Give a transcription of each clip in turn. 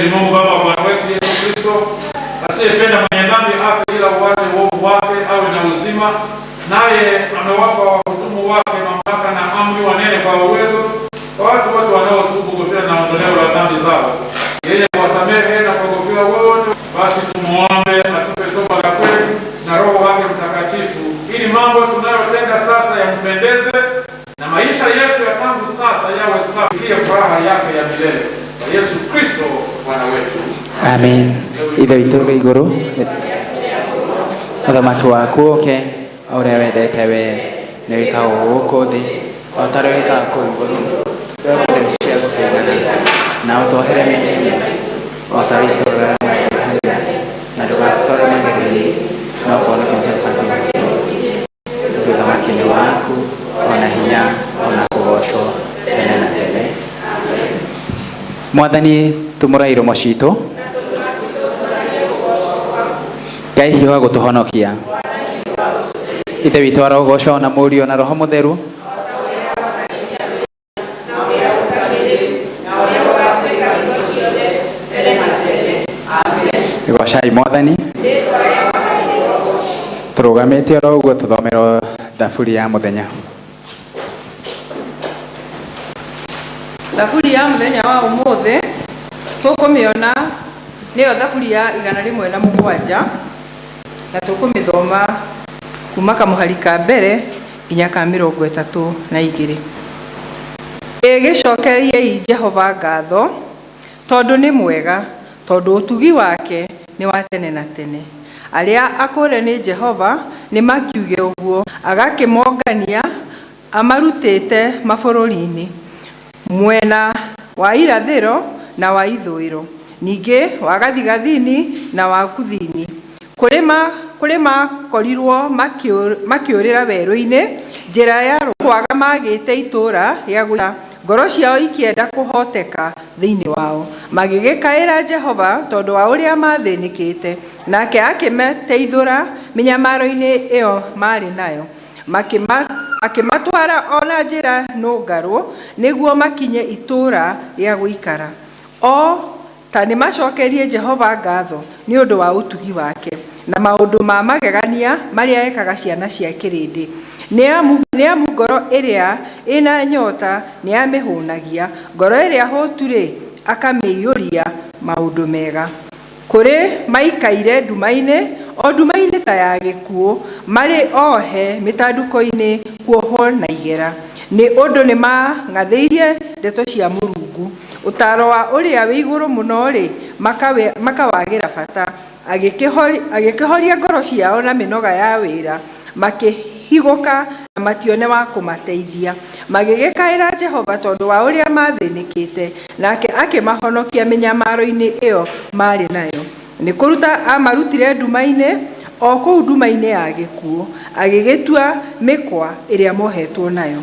Mwenyezi Mungu Baba wa Bwana wetu Yesu Kristo, asiyependa mwenye dhambi afe, ila uache uovu wake awe na uzima, naye amewapa wahudumu wake mamlaka na amri wanene kwa uwezo kwa watu wote wanaotubu ghufira na ondoleo la dhambi zao, yeye kuwasamehe na kuwaghufira wote. Basi tumuombe atupe toba la kweli na Roho wake Mtakatifu, ili mambo tunayotenda sasa yampendeze na maisha yetu ya tangu sasa yawe safi, furaha yake ya milele kwa Yesu Kristo Bwana wetu. Amen. Ithe witũ ũrĩ igũrũ, ũthamaki waku ũke, o ũrĩa wendete we nĩ wĩkagwo gũkũ thĩ o ta ũrĩa wĩkaga kũu igũrũ. Tũhe ũmũthĩ cia gũtũigana, na ũtuohere mehia o ta ũrĩa itũũraga matwĩhagia, na ndũgatũtware magerio-inĩ, no ũtũhonokie mũtũũrĩre. Ũthamaki nĩ waku, ona hinya, ona kũgoocwo tene na tene. Mwathani tumũra iromo citũ, Ngai hiũha gũtũhonokia. Ithe witũ arogocwo na Mũriũ na Roho Mũtheru. Gocai Mwathani. Tũrũgamĩte oro ũguo tũthomerwo thaburi ya mũthenya. Thaburi ya mũthenya wa ũmũthĩ tũkũmĩona nĩyo thaburi ya 107, na tũkũmĩthoma kuma kamũhari ka mbere nginya ka 32. Ĩgĩcokeriei Jehova ngatho tondũ nĩ mwega, tondũ ũtugi wake nĩ wa tene na tene. Arĩa akũre nĩ Jehova nĩ makiuge ũguo, agakĩmongania amarutĩte mabũrũri-inĩ mwena wa irathĩro na wa ithũĩro, ningĩ wa gathigathini na wa kuthini. Kũrĩ makorirwo makĩũrĩra werũ-inĩ, njĩra ya kwaga magĩte itũũra rĩa gũikara, ngoro ciao ikĩenda kũhoteka thĩinĩ wao. Magĩgĩkaĩra Jehova tondũ wa ũrĩa mathĩnĩkĩte, nake akĩmateithũra mĩnyamaro-inĩ ĩyo marĩ nayo. Akĩmatwara o na njĩra nũngarũ nĩguo makinye itũũra rĩa gũikara. O ta nĩmacokerie Jehova ngatho nĩ ũndũ wa ũtugi wake na maũndũ ma magegania marĩa ekaga ciana cia kĩrĩndĩ. Nĩ amu ngoro ĩrĩa ĩna nyota nĩamĩhũnagia, ngoro ĩrĩa hũtu-rĩ, akamĩiyũria maũndũ mega. Kũrĩ maikaire nduma-inĩ, o nduma-inĩ ta ya gĩkuũ, marĩ ohe mĩtandũko-inĩ kuohwo na igera. Nĩ ũndũ nĩmang'athĩirie ndeto cia Mũrungu, ũtaaro wa ũrĩa wĩ igũrũ mũno-rĩ, makawagĩra bata. Agĩkĩhoria ngoro ciao na mĩnoga ya wĩra, makĩhigũka na matione wa kũmateithia. Magĩgĩkaĩra Jehova tondũ wa ũrĩa mathĩnĩkĩte, nake akĩmahonokia mĩnyamaro-inĩ ĩyo marĩ nayo. Nĩ kũruta amarutire nduma-inĩ, o kũu nduma-inĩ ya gĩkuũ, agĩgĩtua mĩkwa ĩrĩa mohetwo nayo.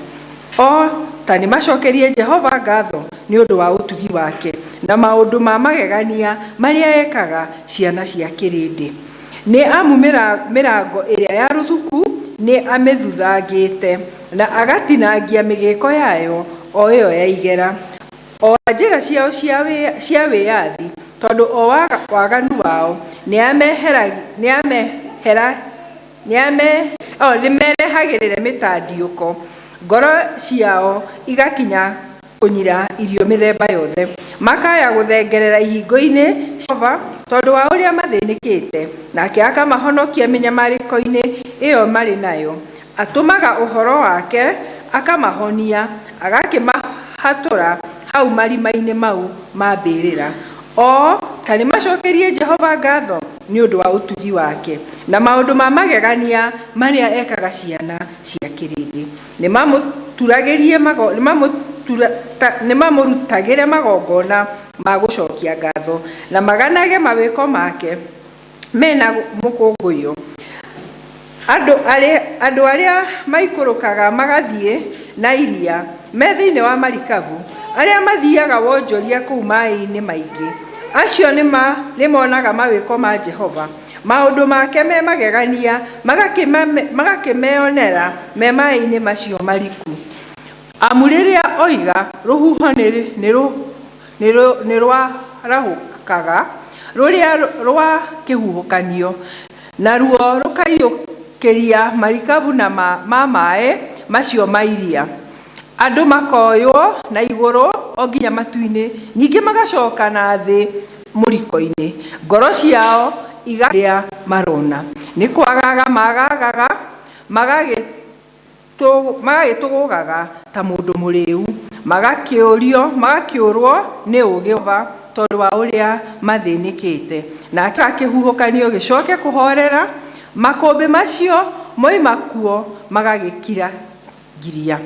O ta nĩmacokerie Jehova ngatho nĩ ũndũ wa ũtugi wake na maũndũ ma magegania marĩa ekaga ciana cia kĩrĩndĩ. Nĩ amu mĩrango ĩrĩa ya rũthuku nĩ amĩthuthangĩte, na agatinangia mĩgĩko yayo o ĩyo ya igera. O na njĩra ciao cia wĩyathi, tondũ o waganu wao nĩamerehagĩrĩre mĩtandiũko, ngoro ciao igakinya kũnyira irio mĩthemba yothe. Makaya gũthengerera ihingo-inĩ Jehova tondũ wa ũrĩa mathĩnĩkĩte, nake akamahonokia mĩnyamarĩko-inĩ ĩyo marĩ nayo. Atũmaga ũhoro wake akamahonia, agakĩmahatũra hau marima-inĩ mau ma mbĩrĩra. O ta nĩmacokerie Jehova ngatho nĩ ũndũ wa ũtugi wake na maũndũ ma magegania marĩa ekaga ciana cia kĩrĩndĩ. Nĩmamũrutagĩre magongona ma gũcokia ngatho na maganage mawĩko make mena mũkũngũiyo. Andũ arĩa maikũrũkaga magathiĩ na iria me thĩinĩ wa marikabu, arĩa mathiaga wonjoria kũu maĩ-inĩ maingĩ, acio nĩmonaga mawĩko ma Jehova, maũndũ make me magegania magakĩmeonera me maĩ-inĩ macio mariku. Amu rĩrĩa oiga, rũhuho rũharũrũkaga rũrĩa rwa kĩhuhũkanio, naruo rũkaiyũkĩria marikabu na ma maĩ macio ma iria. Andũ makoywo na igũrũ o nginya matu-inĩ, ningĩ magacoka na thĩ mũriko-inĩ. Ngoro ciao igarĩa marona, nĩ kwagaga magagaga, magagĩtũgũgaga ta mũndũ mũrĩu, magakĩũrwo nĩ ũũgĩ tondũ wa ũrĩa mathĩnĩkĩte. Nake kĩhuhũkanio gĩcoke kũhorera, makũmbĩ macio moima kuo magagĩkira ngiria.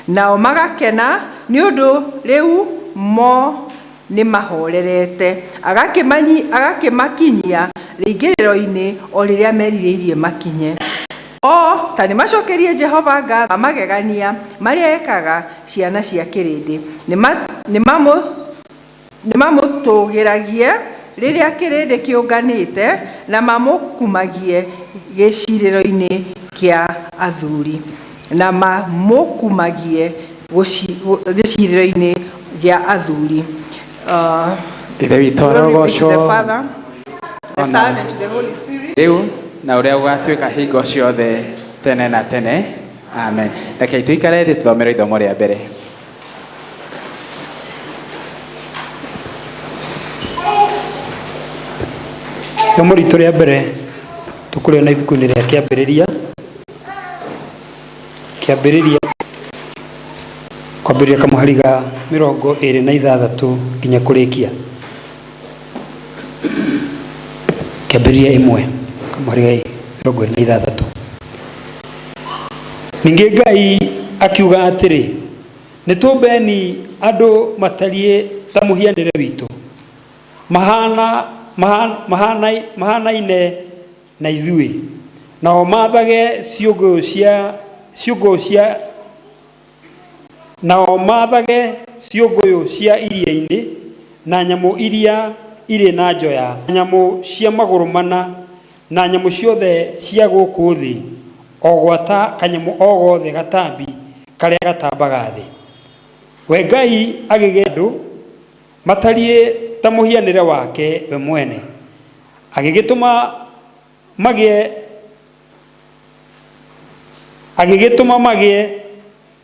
Nao magakena nĩ ũndũ rĩu mo nĩ mahorerete, agakĩmakinyia rĩingĩrĩro-inĩ o rĩrĩa merirĩirie makinye. O ta nĩ macokerie Jehova ngatho magegania marĩa ekaga ciana cia kĩrĩndĩ. Nĩ mamũtũgĩragie rĩrĩa kĩrĩndĩ kĩũnganĩte, na mamũkumagie gĩcirĩro-inĩ kĩa athuri, na mamũkumagie gĩcirĩro-inĩ gĩa athuri. Ithe witũ arogocwo rĩu na ũrĩa ũgatuĩka hingo ciothe tene na tene. Amen. Rekei tũikare thĩ tũthomere ithomo rĩa mbere. Ithomo ritũ rĩa mbere tũkũrĩona ibuku-inĩ rĩa Kĩambĩrĩria, Kĩambĩrĩria kwambĩrĩria kamũhari ga 26 nginya kũrĩkia. Kĩambĩrĩria 1 kamũhari ga 26. Ningĩ Ngai akiuga atĩrĩ, nĩ tũmbeni andũ matariĩ ta mũhianĩre witũ, mahanaine na ithuĩ, nao maathage ciũngũyũ cia, ciũngũyũ cia, nao maathage ciũngũyũ cia iria-inĩ, na nyamũ iria irĩ na njoya, na nyamũ cia magũrũ mana, na nyamũ ciothe cia gũkũ thĩ, o gwata kanyamũ o gothe gatambi karĩa gatambaga thĩ. We Ngai agĩgĩa andũ matariĩ ta mũhianĩre wake we mwene, agĩgĩtũma magĩe, agĩgĩtũma magĩe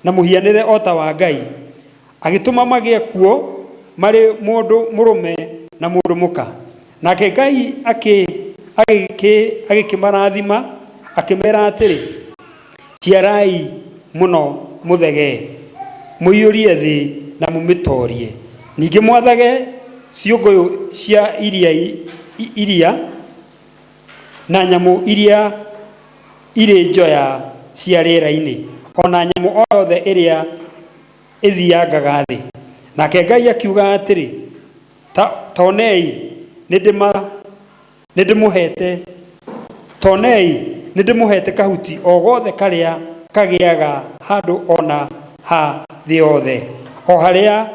na mũhianĩre o ta wa Ngai, agĩtũma magĩe kuo marĩ mũndũ mũrũme na mũndũ mũka. Nake Ngai agĩkĩmarathima, akĩmera atĩrĩ, ciarai mũno mũthegee, mũiyũrie thĩ na mũmĩtoorie. Ningĩ mwathage ciũngũyũ cia iria na nyamũ iria irĩ njoya cia rĩera-inĩ, o na nyamũ o yothe ĩrĩa ĩthiangaga thĩ. Nake Ngai akiuga atĩrĩ, tonei, nĩndĩmũhete, tonei, nĩndĩmũhete kahuti o gothe karĩa kagĩaga handũ ona ha thĩ yothe, o harĩa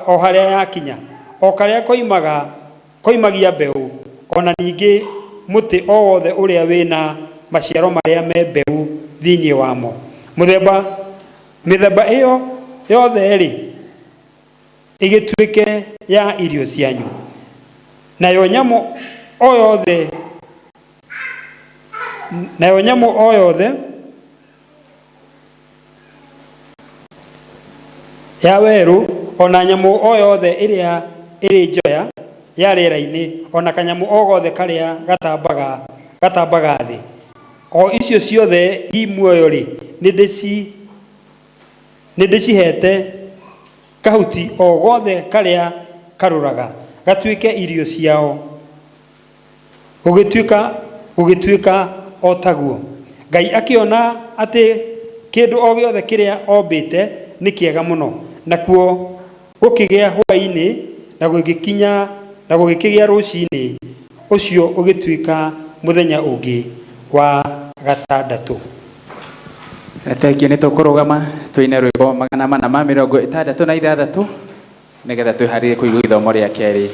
o harĩa yakinya, o karĩa koimagia mbeũ, ona ningĩ mũtĩ o wothe ũrĩa wĩna maciaro marĩa me mbeũ thĩinĩ wamo. Mĩthemba ĩyo yothe-rĩ, ĩgĩtuĩke ya irio cianyu. Nayo nyamũ o yothe, nayo nyamũ o yothe ya werũ, ona nyamũ o yothe ĩrĩa ĩrĩ njoya ya rĩera-inĩ, ona kanyamũ o gothe karĩa gatambaga thĩ, o icio ciothe i muoyo-rĩ, nĩndĩcihete kahuti o gothe karĩa karũraga, gatuĩke irio ciao. Gũgĩtuĩka o taguo. Ngai akĩona atĩ kĩndũ o gĩothe kĩrĩa ombĩte nĩ kĩega mũno, nakuo gũkĩgĩa hwaĩ-inĩ na gũgĩkinya na gũgĩkĩgĩa rũcinĩ, ũcio ũgĩtuĩka mũthenya ũngĩ wa gatandatũ. Thengiũ, nĩ tũkũrũgama tũine rwĩmbo 466 nĩgetha twĩharĩrie kũigua ithomo rĩa kerĩ.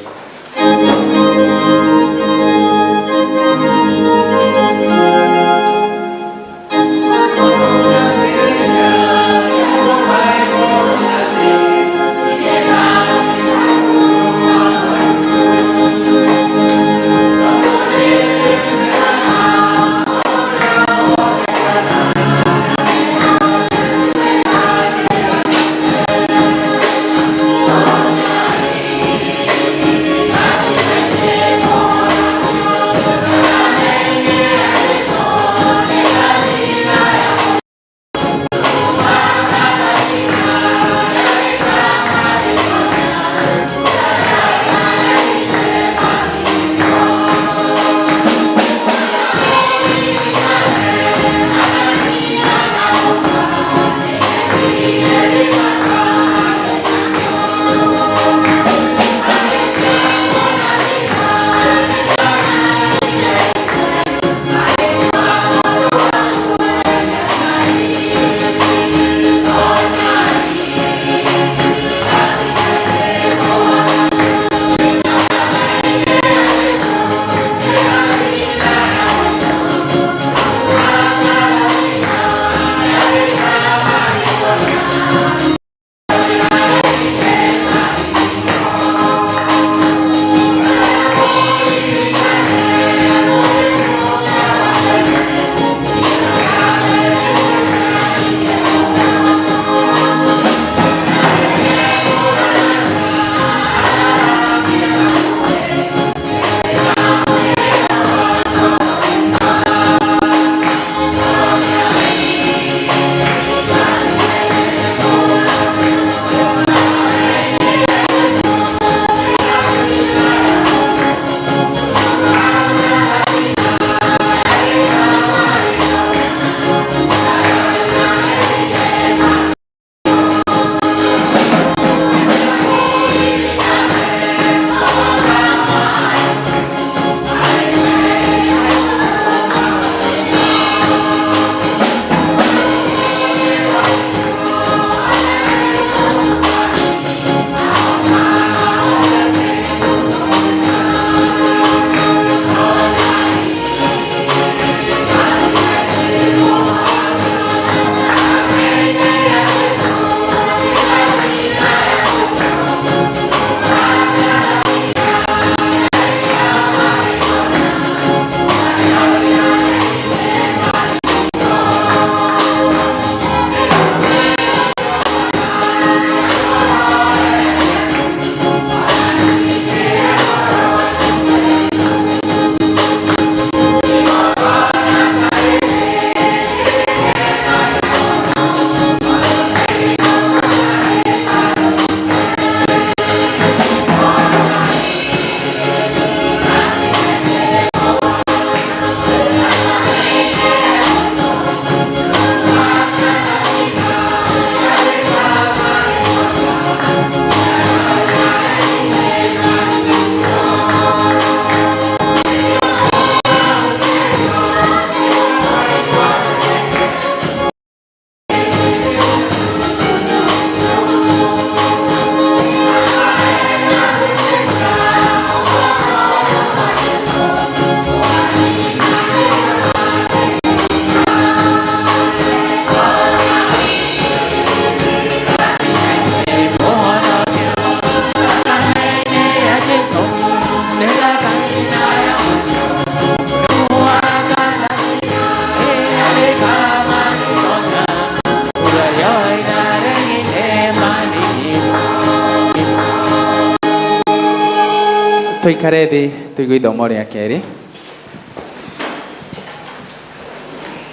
Tũikare thĩ tũigue ithomo rĩa kerĩ.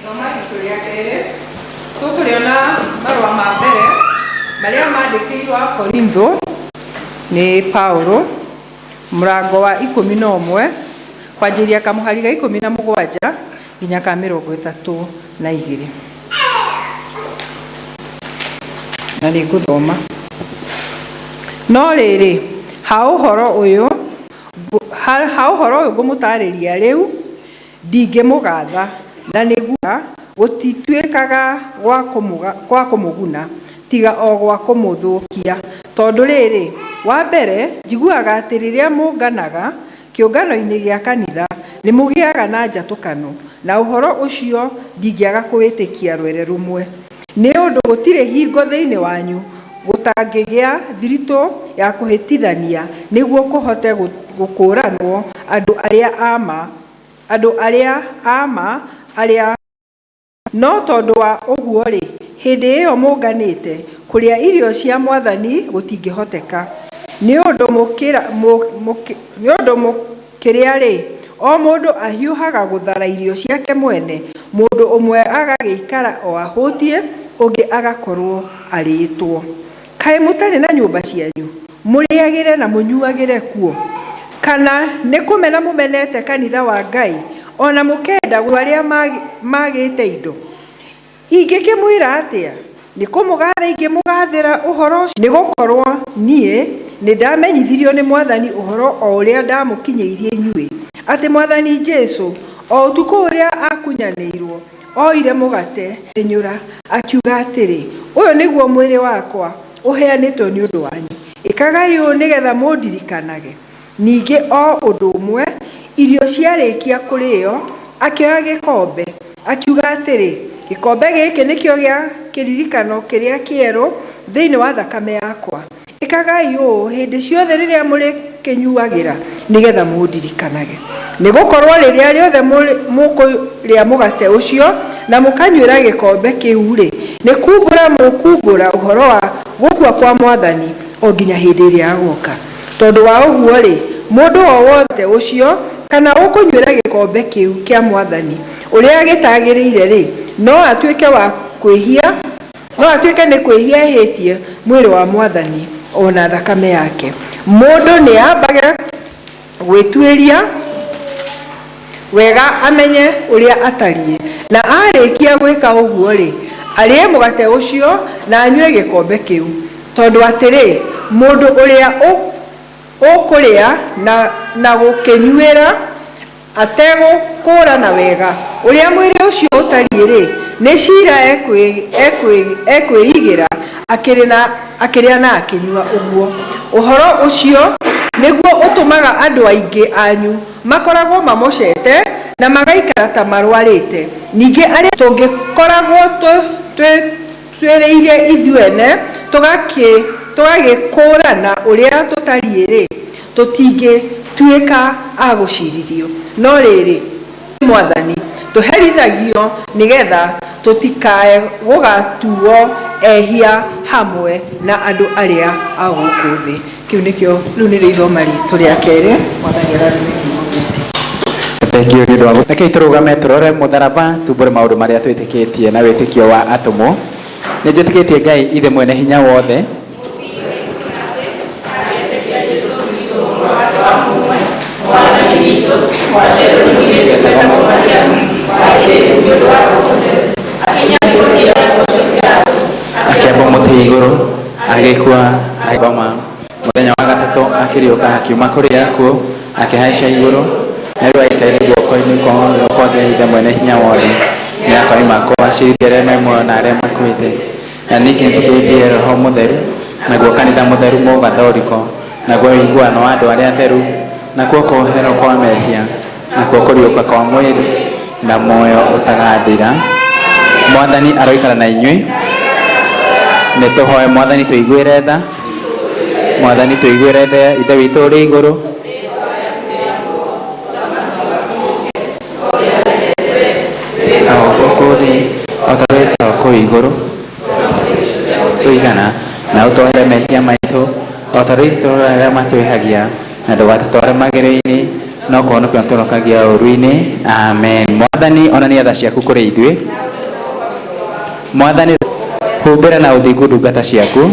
Thoma ritũ rĩa kerĩ tũkũrĩona marũa ma mbere marĩa mandĩkĩirwo a Korintho nĩ Paulo, mũrango wa 11 kwanjĩrĩria kamũhari ga 17 nginya ka 32. Na nĩ ngũthoma. No rĩrĩ, ha ũhoro ũyũ ngũmũtaarĩria rĩu ndingĩmũgatha, na nĩguo gũtituĩkaga gwa kũmũguna tiga o gwa kũmũthũkia. Tondũ rĩrĩ, wa mbere njiguaga atĩ rĩrĩa mũnganaga kĩũngano-inĩ gĩa kanitha nĩ mũgĩaga na njatũkano, na ũhoro ũcio ndingĩaga kũwĩtĩkia rwere rũmwe. Nĩ ũndũ gũtirĩ hingo thĩinĩ wanyu gũtangĩgĩa thiritũ ya kũhĩtithania, nĩguo kũhote gũkũũranwo andũ arĩa a ma arĩa. No tondũ wa ũguo-rĩ, hĩndĩ ĩyo mũnganĩte kũrĩa irio cia Mwathani gũtingĩhoteka. Nĩ ũndũ mũkĩrĩa-rĩ, o mũndũ ahiũhaga gũthara irio ciake mwene, mũndũ ũmwe agagĩikara o ahũtiĩ, ũngĩ agakorwo arĩĩtwo. Kaĩ mũtarĩ na nyũmba cianyu, mũrĩagĩre na mũnyuagĩre kuo? Kana nĩ kũmena mũmenete kanitha wa Ngai, ona mũkenda arĩa magĩte indo? Ingĩkĩmwĩra atĩa? Nĩ kũmũgatha ingĩmũgathĩra ũhoro ũcio? Nĩ gũkorwo niĩ nĩ ndamenyithirio nĩ Mwathani ũhoro o ũrĩa ndamũkinyĩirie inyuĩ, atĩ Mwathani Jesũ o ũtukũ ũrĩa akunyanĩirwo oire mũgate, enyũra, akiuga atĩrĩ, ũyũ nĩguo mwĩrĩ wakwa ũheanĩtwo nĩ ũndũ wanyu, ĩkagai ũũ nĩgetha mũndirikanage. Ningĩ o ũndũ ũmwe irio ciarĩkia kũrĩo, akĩoya gĩkombe, akiuga atĩrĩ, gĩkombe gĩkĩ nĩkĩo gĩa kĩririkano kĩrĩa kĩerũ thĩinĩ wa thakame yakwa. Ĩkagai ũũ hĩndĩ ciothe rĩrĩa mũrĩkĩnyuagĩra nĩgetha mũndirikanage. Nĩ gũkorwo rĩrĩa rĩothe mũkũrĩa mũgate ũcio na mũkanyuĩra gĩkombe kĩu-rĩ, nĩ kumbũra mũkumbũra ũhoro wa gũkua kwa Mwathani o nginya hĩndĩ ĩrĩa agoka. Tondũ wa ũguo-rĩ, mũndũ o wothe ũcio kana ũkũnyuĩra gĩkombe kĩu kĩa Mwathani ũrĩa gĩtagĩrĩire-rĩ, no atuĩke wa kwĩhia, no atuĩke nĩ kwĩhia ehĩtie mwĩrĩ wa Mwathani ona thakame yake. Mũndũ nĩ ambage gwĩtuĩria wega amenye ũrĩa atariĩ, na arĩkia gwĩka ũguo-rĩ, arĩe mũgate ũcio na anyue gĩkombe kĩu. Tondũ atĩrĩ, mũndũ ũrĩa ũkũrĩa na gũkĩnyuĩra ategũkũũrana wega ũrĩa mwĩrĩ ũcio ũtariĩ-rĩ, nĩ ciira ekwĩigĩra akĩrĩa na akĩnyua ũguo. Ũhoro ũcio nĩguo ũtũmaga andũ aingĩ anyu makoragwo mamocete na magaikara ta marwarĩte. Ningĩ arĩa tũngĩkoragwo twĩrĩire ithuene tũgagĩkũũrana ũrĩa tũtariĩ-rĩ, tũtingĩtuĩka a gũcirithio. No rĩrĩ, Mwathani, tũherithagio nĩgetha tũtikae gũgatuo ehia hamwe na andũ arĩa a gũkũ thĩ. Kĩu nĩkĩo rĩu nĩrĩo ithoma ritũ rĩa kerĩ. Mwathani arathime kiugo gĩake. Thank you nĩ ũndũ wa rekei tũrũgame tũrore mũtharaba tumbũre maũndũ marĩa twĩtĩkĩtie na wĩtĩkio wa atũmwo. Nĩ njĩtĩkĩtie Ngai ithe mwene hinya wothe, akĩamba mũtĩ igũrũ, agĩkua, agĩkoma. Mũthenya wa gatatũ akĩriũka akiuma kũrĩ akuũ, akĩhaica igũrũ, na rĩu aikaire guoko-inĩ kwa ũrĩo kwa Ngai Ithe mwene hinya wothe. Nĩ akoima kũu acirithie arĩa me muoyo na arĩa makuĩte. Na ningĩ njĩtĩkĩtie Roho Mũtheru, naguo kanitha mũtheru mũgathoriko, naguo ũiguano wa andũ arĩa atheru, nakuo kuoherwo kwa mehia, nakuo kũriũka kwa mwĩrĩ, na muoyo ũtagathira. Mwathani aroikara na inyuĩ. Nĩ tũhoe Mwathani tũiguĩre tha. Mwathani tũiguĩre tha, Ithe witũ ũrĩ igũrũ. Gũkũ thĩ o ta ũrĩa ĩkagwo kũu igũrũ. Tũigana na ũtwohere mehia maitũ o ta ũrĩa ithuĩ twoheraga arĩa matwĩhagia, Na ndũgatũtware magerio-inĩ, no kũhonokia ũtũhonokagia ũũru-inĩ. Amen. Mwathani, onania tha ciaku kũrĩ ithuĩ. Mwathani, humbĩra na ũthingu ndungata ciaku.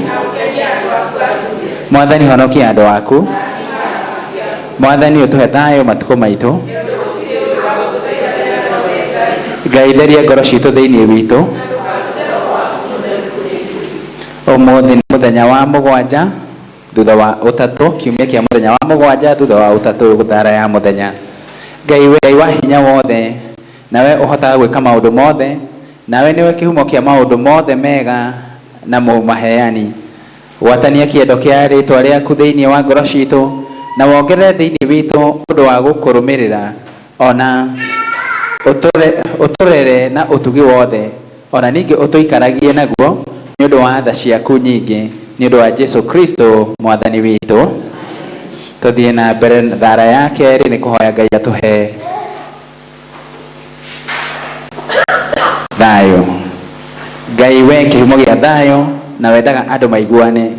Mwathani, honokia andũ aku. Mwathani, ũtũhe thayũ matukũ maitũ. Ngai, theria ngoro citũ thĩinĩ witũ. Ũmũthĩ nĩ mũthenya wa mũgwanja thutha wa ũtatũ, kiumia kĩa mũthenya wa mũgwanja thutha wa ũtatũ thara ya mũthenya. Ngai, we Ngai wa hinya wothe, nawe ũhotaga gwĩka maũndũ mothe, nawe nĩwe kĩhumo kĩa maũndũ mothe mega na mũmaheani. Gwatania kĩendo kĩa rĩtwa rĩaku thĩinĩ wa ngoro citũ, na wongerere thĩinĩ witũ ũndũ wa gũkũrũmĩrĩra, ona ũtũrere na ũtugi wothe, ona ningĩ ũtũikaragie naguo nĩ ũndũ wa tha ciaku nyingĩ, nĩ ũndũ wa Jesu Kristo mwathani witũ. Tũthiĩ na mbere thara ya kerĩ nĩ kũhoya Ngai atũhe thayũ. Ngai we kĩhumo gĩa thayũ, na wendaga andũ maiguane,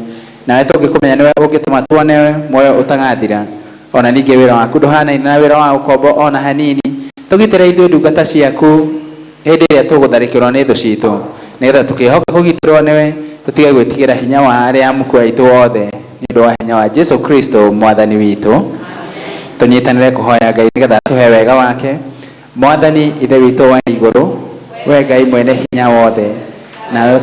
nawe tũngĩkũmenya nĩwe ũngĩtũma tuone muoyo ũtagathira. Ona ningĩ wĩra waku ndũhanaine na wĩra wa ũkombo ona hanini. Tũgitĩre ithuĩ ndungata ciaku hĩndĩ ĩrĩa tũgũtharĩkĩrwo nĩ thũ citũ, nĩgetha tũkĩhoka kũgitĩrwo nĩwe, tũtige gwĩtigĩra hinya wa arĩa amuku aitũ othe, nĩ ũndũ wa hinya wa Jesu Kristo mwathani witũ. Tũnyitanĩre kũhoya Ngai nĩgetha atũhe wega wake. Mwathani Ithe witũ wa igũrũ, we Ngai mwene hinya wothe, nawe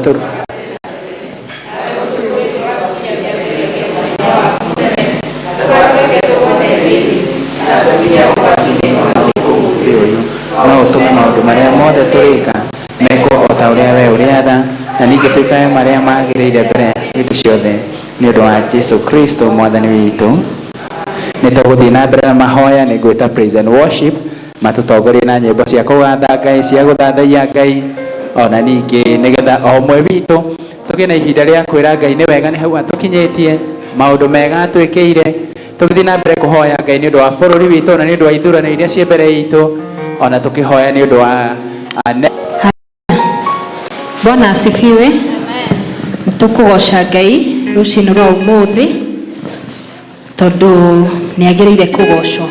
no ũtũme maũndũ marĩa mothe tũrĩka mekwo o ta ũrĩa we ũrĩatha, na ningĩ twĩkage marĩa magĩrĩire mbere hĩndĩ ciothe, nĩ ũndũ wa Jesu Kristo mwathani witũ. Nĩ tũgũthiĩ na mbere na mahoya. Nĩ ngwĩta praise and worship matũtongorie na nyĩmbo cia kũgatha Ngai, cia gũthathaiya Ngai, ona ningĩ nĩgetha o ũmwe witũ tũgĩe na ihinda rĩa kwĩra Ngai nĩ wega nĩ hau atũkinyĩtie, maũndũ mega atwĩkĩire. Tũgĩthiĩ na mbere kũhoya Ngai nĩ ũndũ wa bũrũri witũ, na nĩ ũndũ wa ithurano iria ciĩ mbere itũ, ona tũkĩhoya nĩ ũndũ wa Bwana asifiwe. Tukugoca Ngai rucini rwa umuthi tondu ni agiriire kugocwo.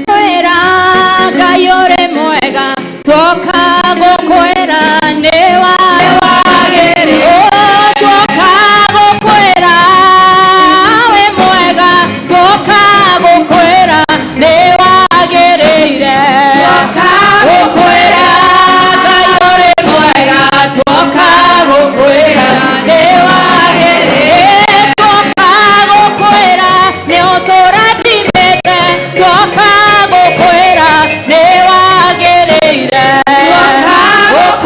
Kwĩra Ngai ũrĩ mwega, twoka gũkwĩra nĩ wagĩrĩire. Twoka gũkwĩra wĩ mwega, twoka gũkwĩra nĩ wagĩrĩire. Twoka gũkwĩra Ngai ũrĩ mwega, twoka gũkwĩra nĩ wagĩrĩire. Twoka gũkwĩra nĩ ũtũrathimĩte, twoka gũkwĩra nĩ wagĩrĩire. Twoka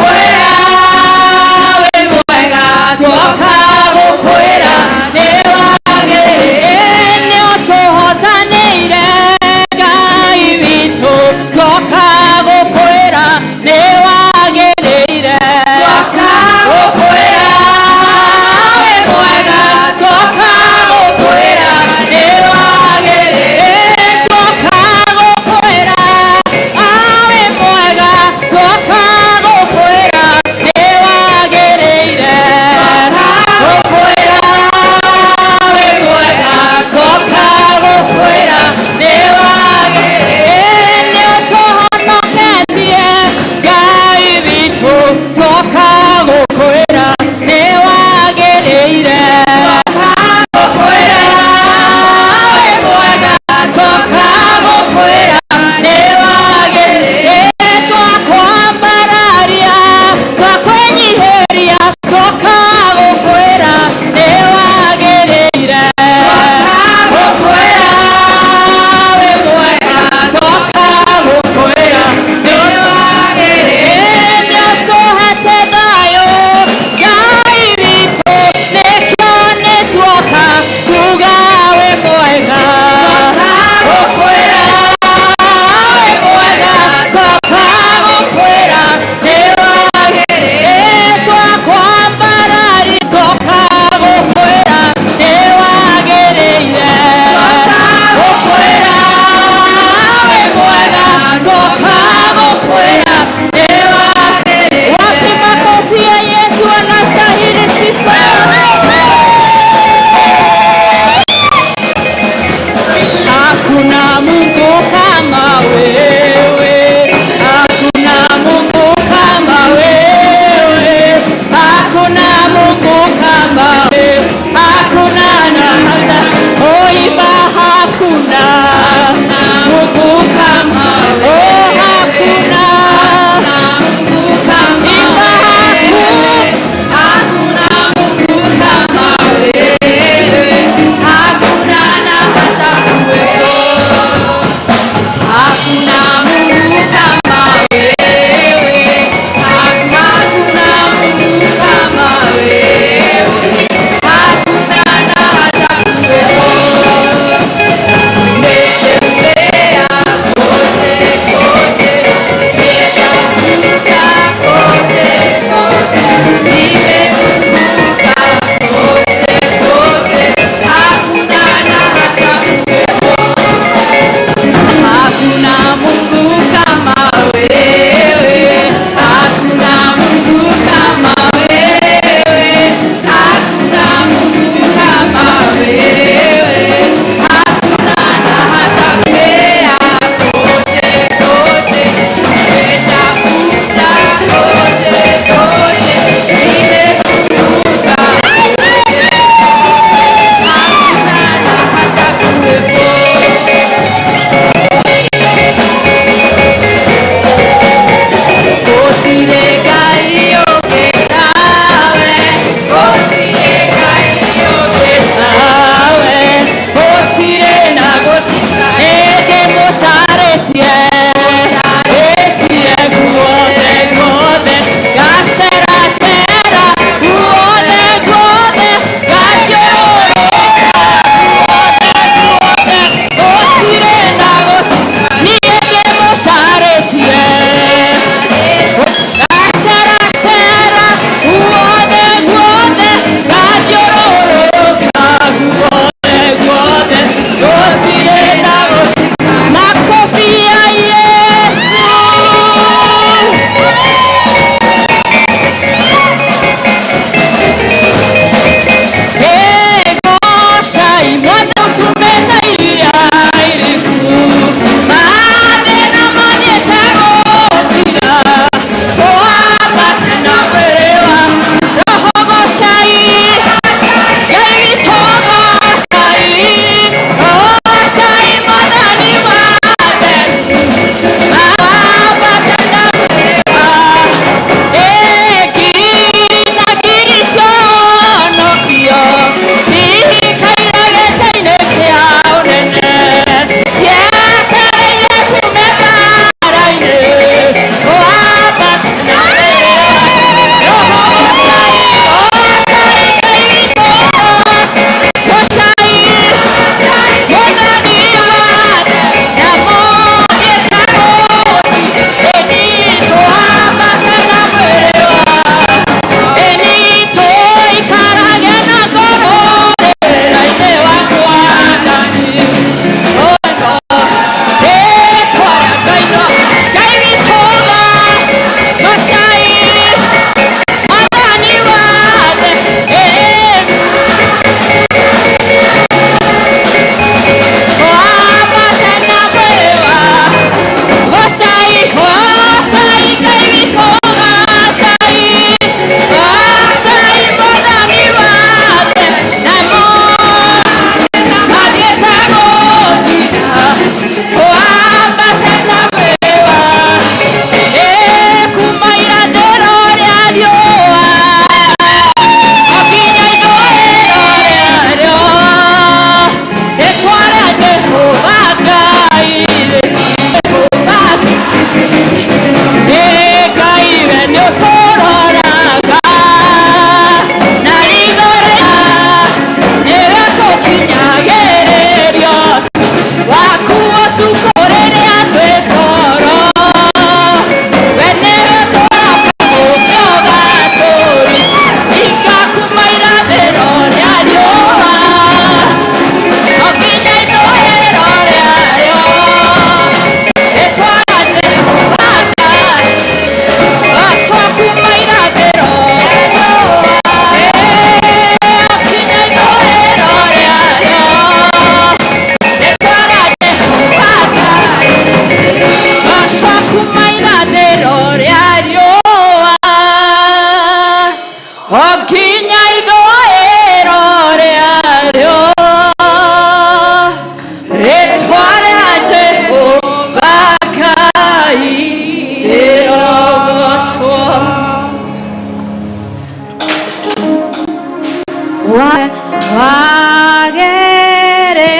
Wagĩrĩire,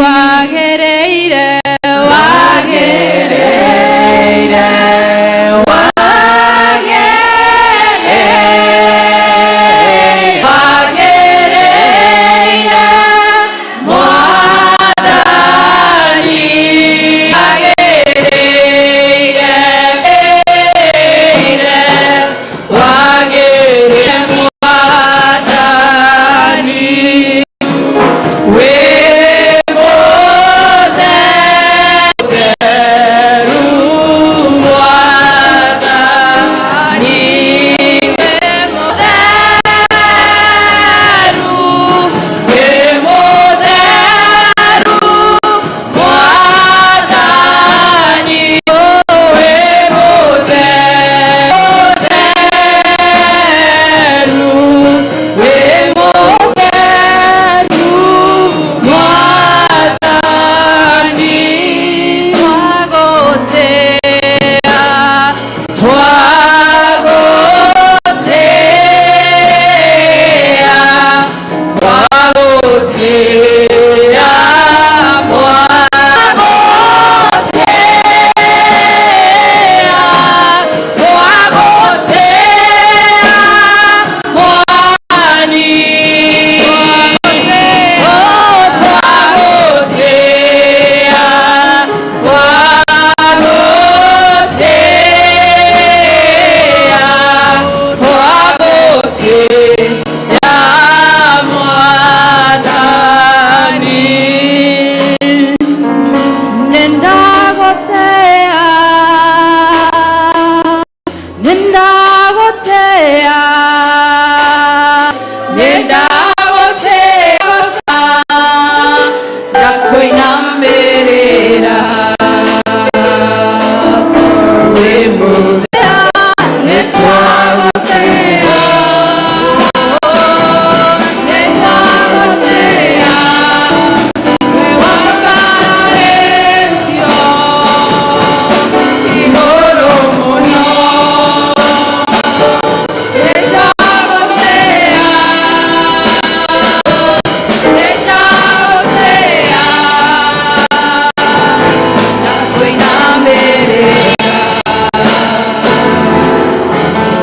wagĩrĩire, wagĩrĩire, Mwathani, wagĩrĩire, wagĩrĩire, Mwathani, wĩ mũtheru, Mwathani, wĩ mũtheru, wĩ mũtheru, Mwathani, wĩ mũtheru, wĩ mũtheru, Mwathani, twagũtĩa, twagũtĩa, twagũtĩa, twagũtĩa, twagũtĩa, Mwathani, oh, twagũtĩa, twagũtĩa, twagũtĩa, Mwathani. Nĩndagũtĩa, nĩndagũtĩa, nĩndagũtĩa, ndakũinamĩrĩra. Wĩ mũthea, nĩtwagũtĩa, nĩtwagũtĩa, wĩ wakarĩtio igũrũ mũno. Nĩndagũtĩa, nĩndagũtĩa, ndakũinamĩrĩra.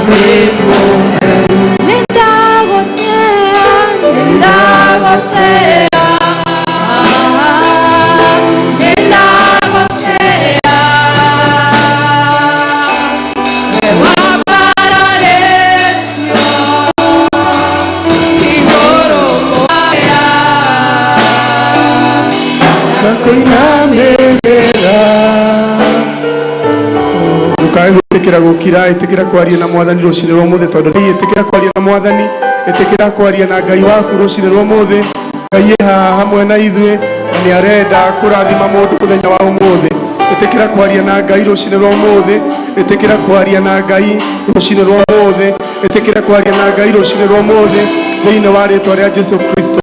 Wĩ mũtheru. Nĩndagũtĩa, nĩndagũtĩa, nĩndagũtĩa, wĩ wambararĩtio igũrũ mũno. Ndakũinamĩrĩra. Ndũkae gwĩtĩkĩra gũkira, ĩtĩkĩra kwaria na Mwathani rũcinĩ rwa ũmũthĩ, tondũ ĩtĩkĩra kwaria na Mwathani, ĩtĩkĩra kwaria na Ngai waku rũcinĩ rwa ũmũthĩ. Ngai ĩ haha hamwe na ithuĩ na nĩ arenda kũrathima mũndũ mũthenya wa ũmũthĩ. Ĩtĩkĩra kwaria na Ngai rũcinĩ rwa ũmũthĩ, ĩtĩkĩra kwaria na Ngai rũcinĩ rwa ũmũthĩ, ĩtĩkĩra kwaria na Ngai rũcinĩ rwa ũmũthĩ thĩinĩ wa rĩtwa rĩa Jesu Kristo.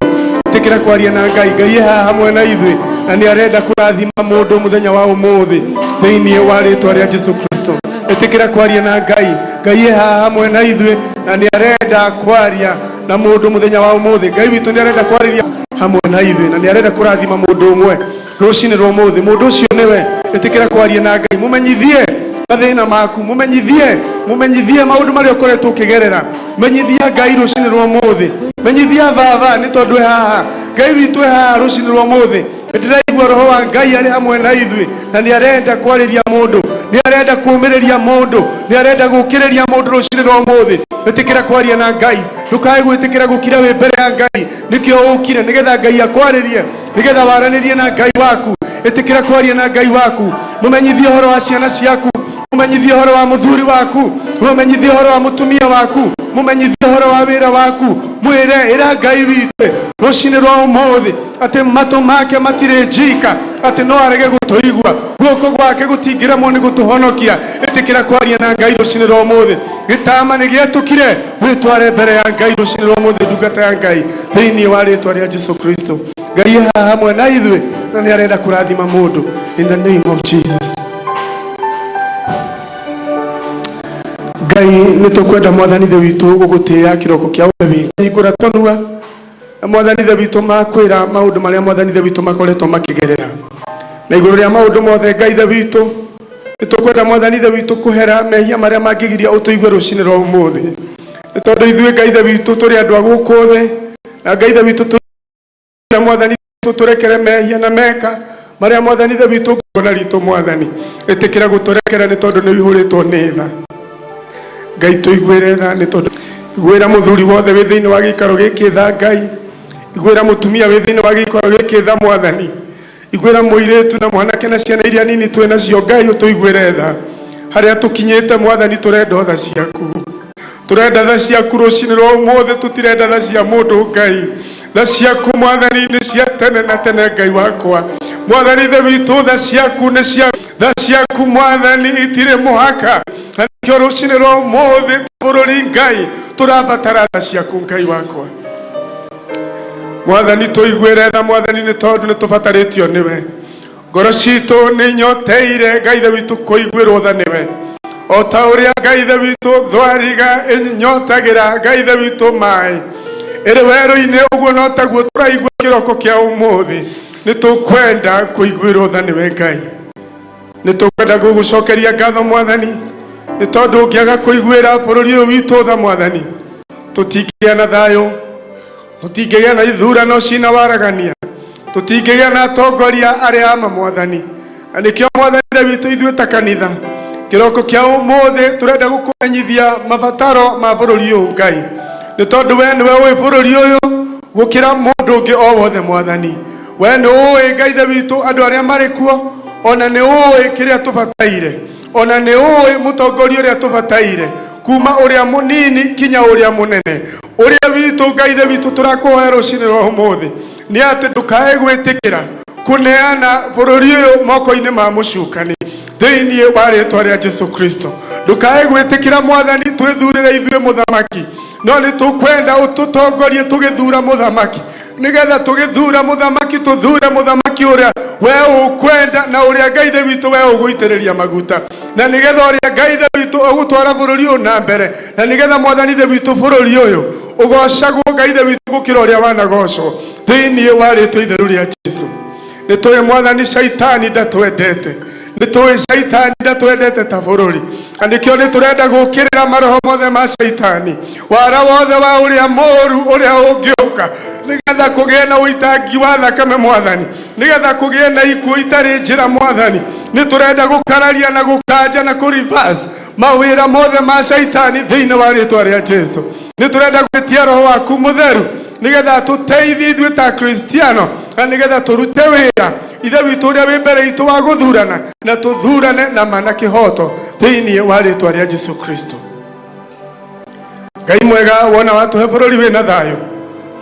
Ĩtĩkĩra kwaria na Ngai. Ngai ĩ haha hamwe na ithuĩ na nĩ arenda kũrathima mũndũ mũthenya wa ũmũthĩ thĩinĩ wa rĩtwa rĩa Jesu Kristo. Ĩtĩkĩra kwaria na Ngai. Ngai ĩ haha hamwe na ithuĩ na nĩ arenda kwaria na mũndũ mũthenya wa ũmũthĩ. Ngai witũ nĩ arenda kwarĩria hamwe na ithuĩ na nĩ arenda kũrathima mũndũ ũmwe rũcinĩ rwa ũmũthĩ. Mũndũ ũcio nĩwe. Ĩtĩkĩra kwaria na Ngai, mũmenyithie mathĩna maku, mũmenyithie, mũmenyithie maũndũ marĩa ũkoretwo ũkĩgerera. Menyithia Ngai rũcinĩ rwa ũmũthĩ, menyithia Baba, nĩ tondũ ĩ haha. Ngai witũ ĩ haha rũcinĩ rwa ũmũthĩ. Ndĩraigua roho wa Ngai arĩ hamwe na ithuĩ na nĩ arenda kwarĩria mũndũ, nĩ arenda kũũmĩrĩria mũndũ, nĩ arenda gũkĩrĩria mũndũ rũcinĩ rwa ũmũthĩ. Ĩtĩkĩra kwaria na Ngai, ndũkae gwĩtĩkĩra gũkira wĩ mbere ya Ngai. Nĩkĩo ũkire, nĩgetha Ngai akwarĩrie, nĩgetha waranĩrie na Ngai waku. Ĩtĩkĩra kwaria na Ngai waku, mũmenyithie ũhoro wa ciana ciaku, mũmenyithie ũhoro wa mũthuri waku, mũmenyithie ũhoro wa mũtumia waku, mũmenyithie ũhoro wa wĩra waku. Mwĩre, ĩra Ngai witũ rũcinĩ rwa ũmũthĩ atĩ matũ make matirĩ njika atĩ no arege gũtũigua, guoko gwake gũtingĩremwo nĩ gũtũhonokia. Ĩtĩkĩra kwaria na Ngai rũcinĩ rwa ũmũthĩ. Gĩtama nĩ gĩetũkire, wĩtware mbere ya Ngai rũcinĩ rwa ũmũthĩ, ndungata ya Ngai, thĩinĩ wa rĩtwa rĩa Jesu Kristo. Ngai e haha hamwe na ithuĩ na nĩ arenda kũrathima mũndũ in the name of Jesus. Ngai Nĩ tũkwenda Mwathani Ithe witũ gũgũtĩĩa kĩroko kĩa ũmũthĩ. Hingũra tũnua na Mwathani Ithe witũ makwĩra maũndũ marĩa Mwathani Ithe witũ makoretwo makĩgerera. Na igũrũ rĩa maũndũ mothe Ngai Ithe witũ, nĩ tũkwenda Mwathani Ithe witũ kũhera mehia marĩa mangĩgiria ũtũigue rũcinĩ rwa ũmũthĩ. Nĩ tondũ ithuĩ Ngai Ithe witũ tũrĩ andũ a gũkũ thĩ, na Ngai Ithe witũ na Mwathani tũtũrekere mehia na meka marĩa Mwathani Ithe witũ ngona ritũ Mwathani ĩtĩkĩra gũtũrekera nĩ tondũ nĩ ũihũrĩtwo nĩ tha. Ngai tũiguĩre tha nĩ tondũ iguĩra mũthuri wothe wĩ thĩinĩ wa gĩikaro gĩkĩ tha Ngai, iguĩra mũtumia wĩ thĩinĩ wa gĩikaro gĩkĩ tha Mwathani, iguĩra mũirĩtu na mwanake na ciana iria nini twĩ nacio Ngai ũtũiguĩre tha. Harĩa tũkinyĩte Mwathani tũrenda tha ciaku, turenda tha ciaku rũcinĩ rwa ũmũthĩ, tũtirenda tha cia mũndũ Ngai. Tha ciaku Mwathani nĩ cia tene na tene Ngai wakwa. Mwathani Ithe witũ tha ciaku nĩ cia tha ciaku Mwathani itirĩ mũhaka, na nĩkĩo rũcinĩ rwa ũmũthĩ bũrũri Ngai tũrabatara tha ciaku Ngai wakwa. Mwathani tũiguĩre tha Mwathani nĩ tondũ nĩ tũbatarĩtio nĩwe. Ngoro citũ nĩ inyoteire Ngai Ithe witũ kũiguĩrwo tha nĩwe, o ta ũrĩa Ngai Ithe witũ thwariga ĩnyotagĩra Ngai Ithe witũ maĩ ĩrĩ werũ-inĩ, ũguo no taguo tũraigua kĩroko kĩa ũmũthĩ. Nĩ tũkwenda kũiguĩrwo tha nĩwe Ngai, nĩ tũkwenda gũgũcokeria ngatho Mwathani, nĩ tondũ ũngĩaga kũiguĩra bũrũri ũyũ witũ tha Mwathani, tũtingĩgĩa na thayũ, tũtingĩgĩa na ithurano cina waragania, tũtingĩgĩa na atongoria arĩa ama Mwathani. Na nĩkĩo Mwathani Ithe witũ ithuĩ ta kanitha kĩroko kĩa ũmũthĩ tũrenda gũkũmenyithia mabataro ma bũrũri ũyũ Ngai, nĩ tondũ we nĩwe ũĩ bũrũri ũyũ gũkĩra mũndũ ũngĩ o wothe Mwathani. We nĩ ũĩ Ngai Ithe witũ andũ arĩa marĩ kuo, ona nĩ ũĩ kĩrĩa tũbataire, ona nĩ ũĩ mũtongoria ũrĩa tũbataire, kuma ũrĩa mũnini kinya ũrĩa mũnene. Ũrĩa witũ Ngai Ithe witũ tũrakũhoya rũcinĩ rwa ũmũthĩ nĩ atĩ ndũkae gwĩtĩkĩra kũneana bũrũri ũyũ moko-inĩ ma mũcukani thĩinĩ wa rĩtwa rĩa Jesu Kristo. Ndũkae gwĩtĩkĩra Mwathani twĩthurĩre ithuĩ mũthamaki, no nĩ tũkwenda ũtũtongorie tũgĩthura mũthamaki, nĩgetha tũgĩthura mũthamaki tũthure mũthamaki ũrĩa we ũkwenda na ũrĩa Ngai Ithe witũ we ũgũitĩrĩria maguta, na nĩgetha ũrĩa Ngai Ithe witũ ũgũtwara bũrũri ũyũ na mbere, na nĩgetha Mwathani Ithe witũ bũrũri ũyũ ũgocagwo Ngai Ithe witũ gũkĩra ũrĩa wanagocwo thĩinĩ wa rĩtwa itheru rĩa Jesu. Nĩ tũĩ Mwathani caitani ndatwendete, nĩ tũĩ caitani ndatwendete ta bũrũri, na nĩkĩo nĩ tũrenda gũkĩrĩra maroho mothe ma caitani, wara wothe wa ũrĩa mũũru ũrĩa ũngĩũka, nĩgetha kũgĩe na ũitangi wa thakame Mwathani, nĩgetha kũgĩe na ikuũ itarĩ njĩra Mwathani. Nĩ tũrenda gũkararia na gũkanja na kũ reverse mawĩra mothe ma caitani thĩinĩ wa rĩtwa rĩa Jesu. Nĩ tũrenda gwĩtia roho waku mũtheru nĩgetha tũteithie ithuĩ ta Kristiano, na nĩgetha tũrute wĩra Ithe witũ ũrĩa wĩ mbere itũ wa gũthurana, na tũthurane na ma na kĩhoto thĩinĩ wa rĩtwa rĩa Jesu Kristo. Ngai mwega, wona watũhe bũrũri wĩna thayũ,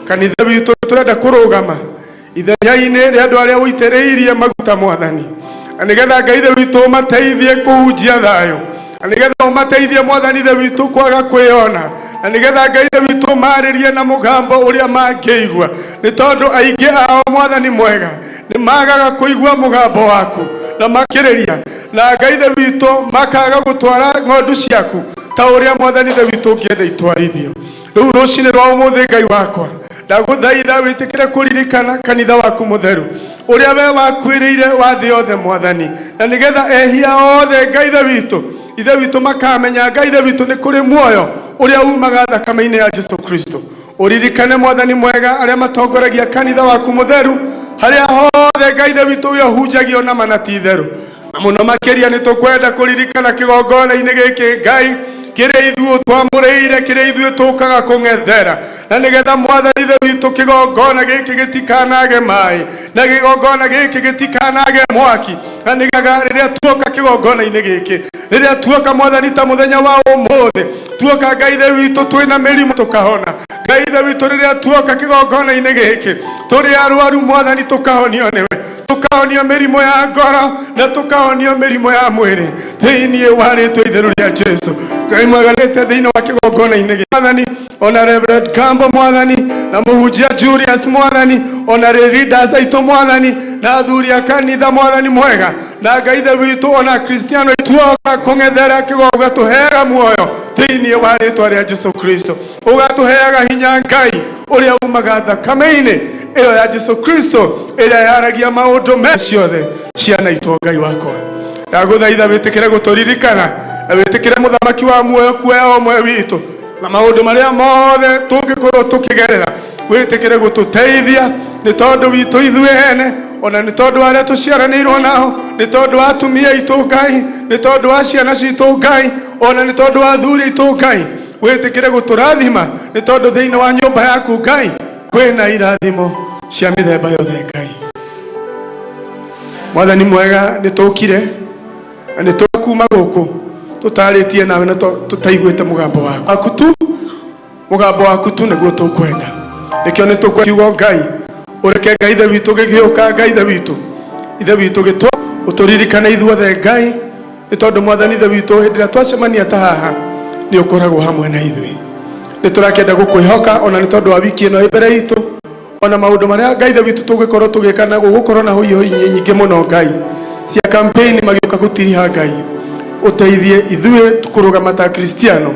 kanitha witũ tũrenda kũrũgama ithenya-inĩ rĩa andũ arĩa ũitĩrĩirie maguta Mwathani, na nĩgetha Ngai Ithe witũ ũmateithie kũhunjia thayũ, na nĩgetha ũmateithie Mwathani Ithe witũ kwaga kwĩyona, na nĩgetha Ngai Ithe witũ marĩrie na mũgambo ũrĩa mangĩigua, nĩ tondũ aingĩ ao Mwathani mwega nĩ magaga kũigua mũgambo waku na makĩrĩria, na Ngai Ithe witũ makaga gũtwara ng'ondu ciaku ta ũrĩa Mwathani Ithe witũ ũngĩenda itwarithio. Rĩu rũcinĩ rwa ũmũthĩ Ngai wakwa, ndagũthaitha wĩtĩkĩre kũririkana kanitha waku mũtheru ũrĩa we wakuĩrĩire wa thĩ yothe Mwathani, na nĩgetha ehia othe Ngai Ithe witũ, Ithe witũ makamenya Ngai Ithe witũ nĩ kũrĩ muoyo ũrĩa umaga thakame-inĩ ya Jesu Kristo. Ũririkane Mwathani mwega arĩa matongoragia kanitha waku mũtheru harĩa hothe Ngai Ithe witũ ũrĩa ũhunjagio na mana ti itherũ. Na mũno makĩria nĩ tũkwenda kũririkana kĩgongona-inĩ gĩkĩ Ngai kĩrĩa ithuĩ twamũrĩire, kĩrĩa ithuĩ tũkaga kũng'ethera, na nĩgetha Mwathani Ithe witũ kĩgongona gĩkĩ gĩtikanage maĩ, na kĩgongona gĩkĩ gĩtikanage mwaki, na nĩgetha rĩrĩa tuoka kĩgongona-inĩ gĩkĩ, rĩrĩa tuoka Mwathani ta mũthenya wa ũmũthĩ, tuoka Ngai Ithe witũ twĩna mĩrimũ tũkahona. Ngai Ithe witũ rĩrĩa tuoka kĩgongona-inĩ gĩkĩ tũrĩ arwaru Mwathani tũkahonio nĩwe, tũkahonio mĩrimũ ya ngoro na tũkahonio mĩrimũ ya mwĩrĩ thĩinĩ wa rĩtwa itheru rĩa Jesu. Ngai mwaganĩte thĩinĩ wa kĩgongona-inĩ gĩa Mwathani, ona Reverend Gambo Mwathani, na mũhunjia Julius Mwathani, ona leaders aitũ Mwathani, Na athuri a kanitha mwathani mwega na Ngai ithe witũ ona Kristiano ituoka kũng'ethera kĩgo ũgatũheaga muoyo thĩinĩ wa rĩtwa rĩa Jesu Kristo, ũgatũheaga hinya Ngai ũrĩa umaga thakame-inĩ ĩyo ya Jesu Kristo ĩrĩa yaragia maũndũ me ciothe ciana itũ. Ngai wakwa, ndagũthaitha wĩtĩkĩre gũtũririkana na wĩtĩkĩre mũthamaki wa muoyo kuoya ũmwe witũ na maũndũ marĩa mothe tũngĩkorwo tũkĩgerera, wĩtĩkĩre gũtũteithia nĩ tondũ witũ ithuĩ ene, ona nĩ tondũ arĩa tũciaranĩirwo nao, nĩ tondũ wa atumia aitũ Ngai, nĩ tondũ wa ciana citũ Ngai, ona nĩ tondũ wa athuri aitũ Ngai, wĩtĩkĩre gũtũrathima nĩ tondũ thĩinĩ wa nyũmba yaku Ngai kwĩna irathimo cia mĩthemba yothe. Ngai mwathani mwega, nĩ tũkire na nĩ tũkuma gũkũ tũtarĩtie nawe na tũtaiguĩte mũgambo waku tu, mũgambo waku tu nĩguo tũkwenda, nĩkĩo nĩ tũkwenda kiugo Ngai ũreke Ngai ithe witũ gĩgĩũka, Ngai ithe witũ, ithe witũ gĩtũ ũtũririkane ithuothe Ngai, nĩ tondũ mwathani ithe witũ hĩndĩ ĩrĩa twacemania ta haha nĩ ũkoragwo hamwe na ithuĩ. Nĩ tũrakĩenda gũkwĩhoka ona nĩ tondũ wa wiki ĩno ĩ mbere itũ, ona maũndũ marĩa Ngai ithe witũ tũgĩkorwo tũgĩka na gũgũkorwo na hũi hũi nyingĩ mũno Ngai cia campaign magĩũka gũtiriha. Ngai ũteithie ithuĩ kũrũgama ta Kristiano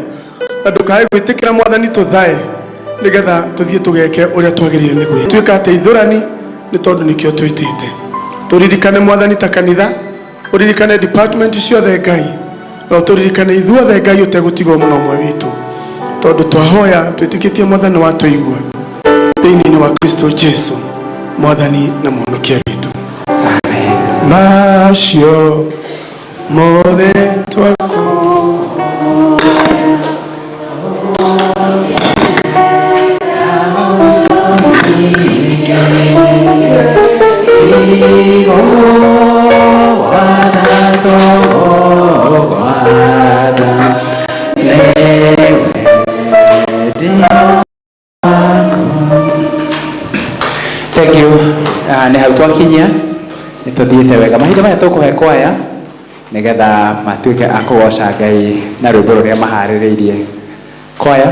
na ndũkae gwĩtĩkĩra mwathani tũthae nĩgetha tũthiĩ tũgeke ũrĩa twagĩrĩire nĩ gwĩka, tuĩka ateithũrani nĩ tondũ nĩkĩo twĩtĩte. Tũririkane mwathani ta kanitha, ũririkane department ciothe Ngai, na ũtũririkane ithuothe Ngai ũtegũtigwo mũno ũmwe witũ, tondũ twahoya twĩtĩkĩtie mwathani watũigua thĩinĩ wa Kristo Jesu mwathani na mũhonokia witũ. Macio mothe twaku. Thank you. Nĩ hau twakinyia, nĩ tũthiĩte wega. Mahinda maya tũkũhe kwaya nĩgetha matuĩke a kũgoca Ngai na rwĩmbo rũrĩa maharĩrĩirie. Kwaya.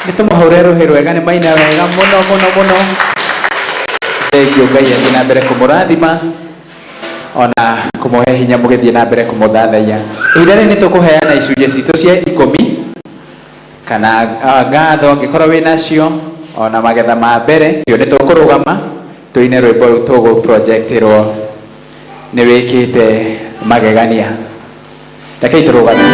Nĩ tũmahũre rũhĩ rwega, nĩ maina wega mũno mũno mũno. Thengiũ, Ngai athiĩ na mbere kũmũrathima ona kũmũhe hinya mũgĩthiĩ na mbere kũmũthathaiya. Ihinda rĩrĩ nĩ tũkũheana icunjĩ citũ cia 10 kana ngatho angĩkorwo wĩ nacio, ona magetha ma mbere. Nĩ tũkũrũgama tũine rwĩmbo rũu tũgũ projectirwo nĩ wĩkĩte magegania. Rekei tũrũgame.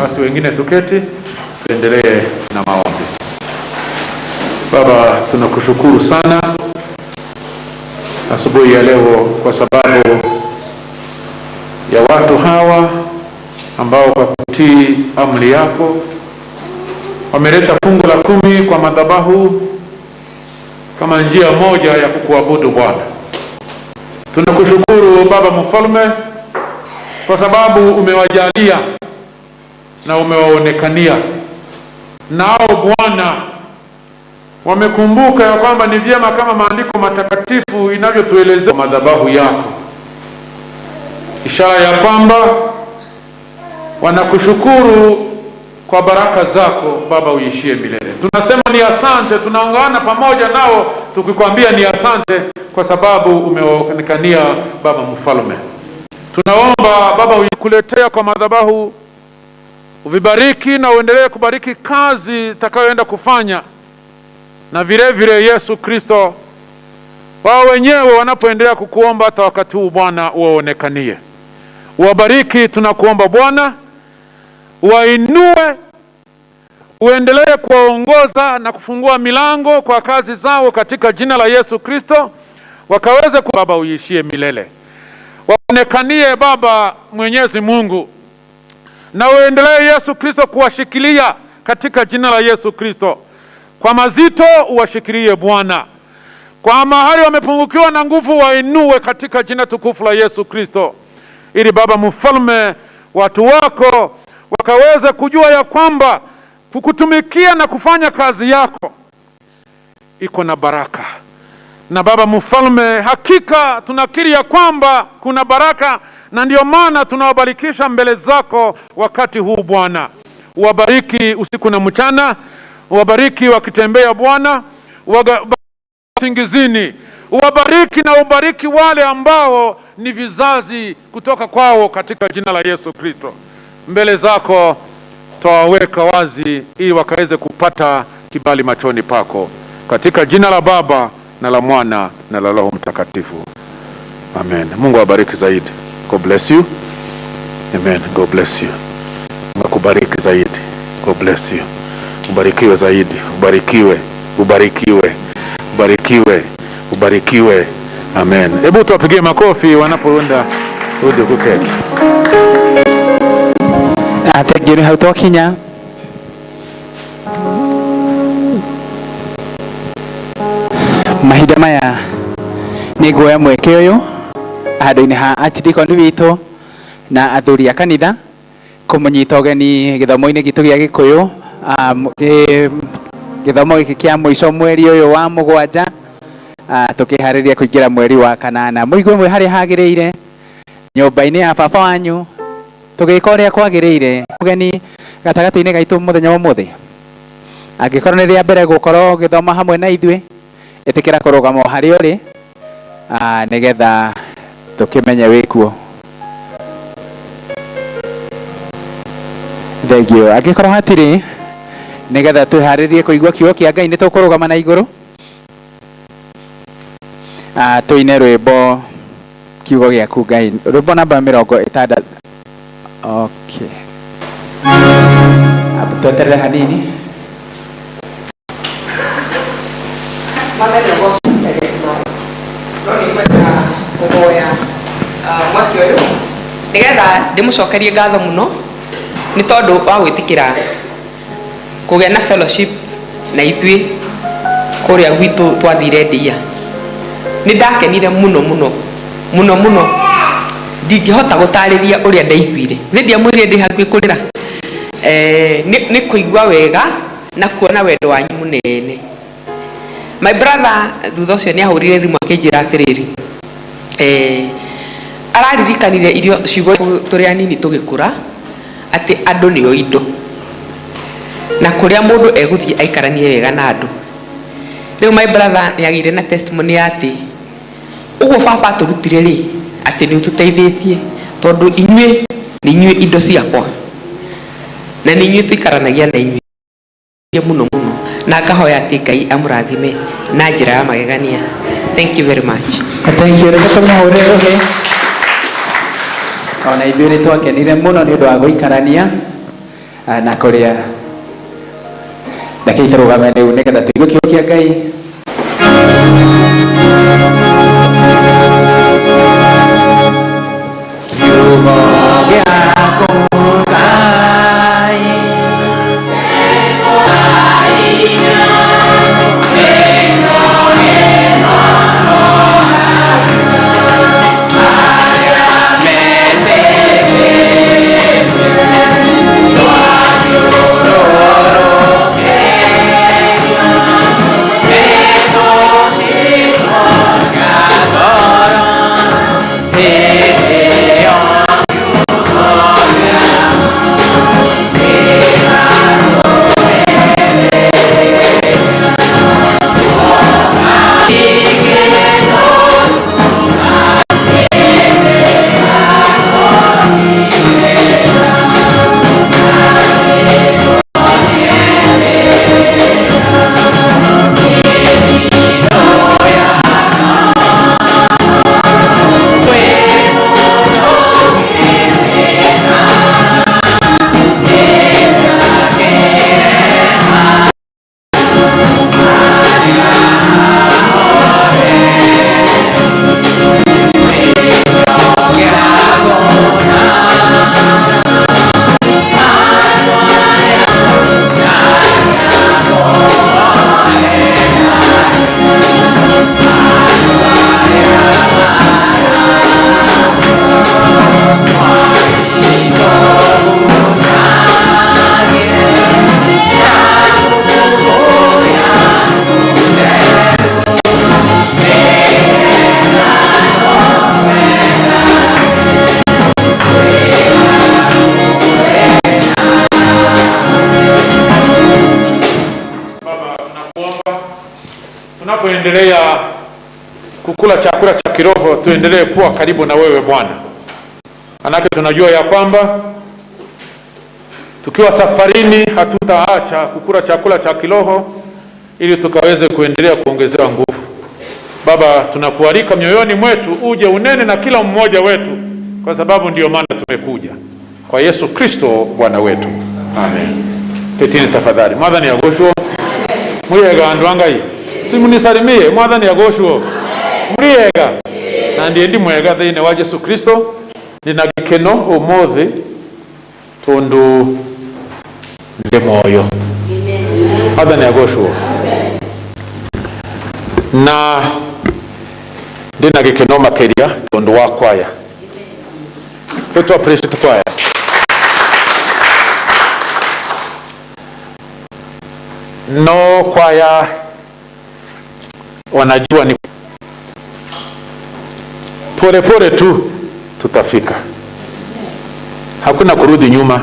Basi wengine tuketi, tuendelee na maombi. Baba, tunakushukuru sana asubuhi ya leo kwa sababu ya watu hawa ambao kwa kutii amri yako wameleta fungu la 10 kwa madhabahu kama njia moja ya kukuabudu Bwana. Tunakushukuru Baba Mfalme kwa sababu umewajalia na umewaonekania. Nao Bwana wamekumbuka ya kwamba ni vyema kama maandiko matakatifu inavyotuelezea madhabahu yako, ishara ya kwamba wanakushukuru kwa baraka zako Baba uishie milele. Tunasema ni asante, tunaungana pamoja nao tukikwambia ni asante kwa sababu umewaonekania Baba Mfalme. Tunaomba Baba ukuletea kwa madhabahu, uvibariki na uendelee kubariki kazi itakayoenda kufanya, na vile vile Yesu Kristo wao wenyewe wanapoendelea kukuomba hata wakati huu Bwana uwaonekanie. Uwabariki, tunakuomba Bwana, wainue, uendelee kuwaongoza na kufungua milango kwa kazi zao katika jina la Yesu Kristo, wakaweze ku Baba uishie milele. Waonekanie Baba Mwenyezi Mungu, na uendelee Yesu Kristo kuwashikilia katika jina la Yesu Kristo. Kwa mazito uwashikilie Bwana, kwa mahali wamepungukiwa na nguvu wainue katika jina tukufu la Yesu Kristo, ili Baba Mfalme watu wako wakaweze kujua ya kwamba kukutumikia na kufanya kazi yako iko na baraka. Na Baba Mfalme, hakika tunakiri ya kwamba kuna baraka, na ndio maana tunawabarikisha mbele zako wakati huu Bwana. Wabariki usiku na mchana, wabariki wakitembea Bwana, singizini, wabariki na ubariki wale ambao ni vizazi kutoka kwao katika jina la Yesu Kristo. Mbele zako twawaweka wazi ili wakaweze kupata kibali machoni pako, katika jina la Baba na la Mwana na la Roho Mtakatifu. Amen. Mungu awabariki zaidi. God bless you. Amen. God bless you. Mungu akubariki zaidi. God bless you. Ubarikiwe zaidi. Ubarikiwe. Ubarikiwe. Ubarikiwe. Ubarikiwe. Amen. Hebu tuwapigie makofi wanapoenda. Rudi kuketi. Thengiũ nĩ hau twakinya. Mahinda maya nĩ nguoya mweke ũyũ handũ-inĩ ha archdeacon witũ na athuri a kanitha kũmũnyita ũgeni gĩthomo-inĩ gitũ gĩa Gĩkũyũ, gĩthomo gĩkĩ kĩa mũico mweri ũyũ wa mũgwanja, tũkĩharĩria kũingĩra mweri wa kanana. Mũigue mwĩ harĩa hagĩrĩire nyũmba-inĩ ya baba wanyu, tũgĩka ũrĩa kwagĩrĩire. Ũgeni gatagatĩ-inĩ gaitũ mũthenya wa ũmũthĩ, angĩkorwo nĩ rĩa mbere gũkorwo ũgĩthoma hamwe na ithuĩ, ĩtĩkĩra kũrũgama o harĩa ũrĩ, nĩgetha tũkĩmenye wĩkuo. Thengiũ. Angĩkorwo hatirĩ, nĩgetha twĩharĩrie kũigua kiugo kĩa Ngai, nĩ tũkũrũgama na igũrũ, tũine rwĩmbo kiugo gĩaku Ngai, rwĩmbo namba 60. Okay, tweterere hanini. Mwathani agocwo no nĩ ngwenda kũhoya mweke ũyũ nĩgetha ndĩmũcokerie ngatho mũno nĩ tondũ wa gwĩtĩkĩra kũgĩa na fellowship na ithuĩ kũrĩa gwitũ twathire ndia. Nĩ ndakenire mũno mũno mũno mũno, ndingĩhota gũtarĩria ũrĩa ndaiguire. Nĩ ndiamwĩrire ndĩ hakuhĩ kũrĩra. Nĩ kũigua wega na kuona wendo wanyu mũnene. My brother thutha ũcio nĩ ahũrire thimũ akĩnjĩra atĩrĩrĩ, araririkanire irio ciugo tũrĩ anini tũgĩkũra atĩ andũ nĩo indo, na kũrĩa mũndũ egũthiĩ aikaranie wega na andũ. Rĩu my brother nĩ agĩire na testimony ya atĩ ũguo baba atũrutire rĩ, atĩ nĩ ũtũteithĩtie tondũ inyuĩ nĩ inyuĩ indo ciakwa na nĩ inyuĩ tũikaranagia na inyuĩ mũno mũno, na ngahoya atĩ Ngai amũrathime na njĩra ya magegania. Thank you very much. Thank you. Reke tũmũhũrĩre rũhĩ. Ona ithuĩ nĩ twakenire mũno nĩ ũndũ wa gũikarania na kũrĩa. Reke tũrũgame rĩu nĩgetha tũigue kiugo kĩa Ngai. Kiugo gĩaku Ngai. Tunapoendelea kukula chakula cha kiroho, tuendelee kuwa karibu na wewe Bwana. Manake tunajua ya kwamba tukiwa safarini hatutaacha kukula chakula cha kiroho ili tukaweze kuendelea kuongezewa nguvu. Baba, tunakualika mioyoni mwetu uje unene na kila mmoja wetu, kwa sababu ndiyo maana tumekuja. Kwa Yesu Kristo Bwana wetu. Amen. Tetini tafadhali. Mwathani agoshwo. Mwiyega andu angai. Simunisalimie Mwathani agoshwo. Mwiyega. Na ndiye ndi mwega thĩinĩ wa Yesu Kristo. Ndina gikeno umuthi tondu ndi moyo. Mwathani agocwo. Na ndina gikeno makiria tondu wa kwaya. Tu appreciate kwaya. No kwaya wanajua ni pole pole tu tutafika, hakuna kurudi nyuma.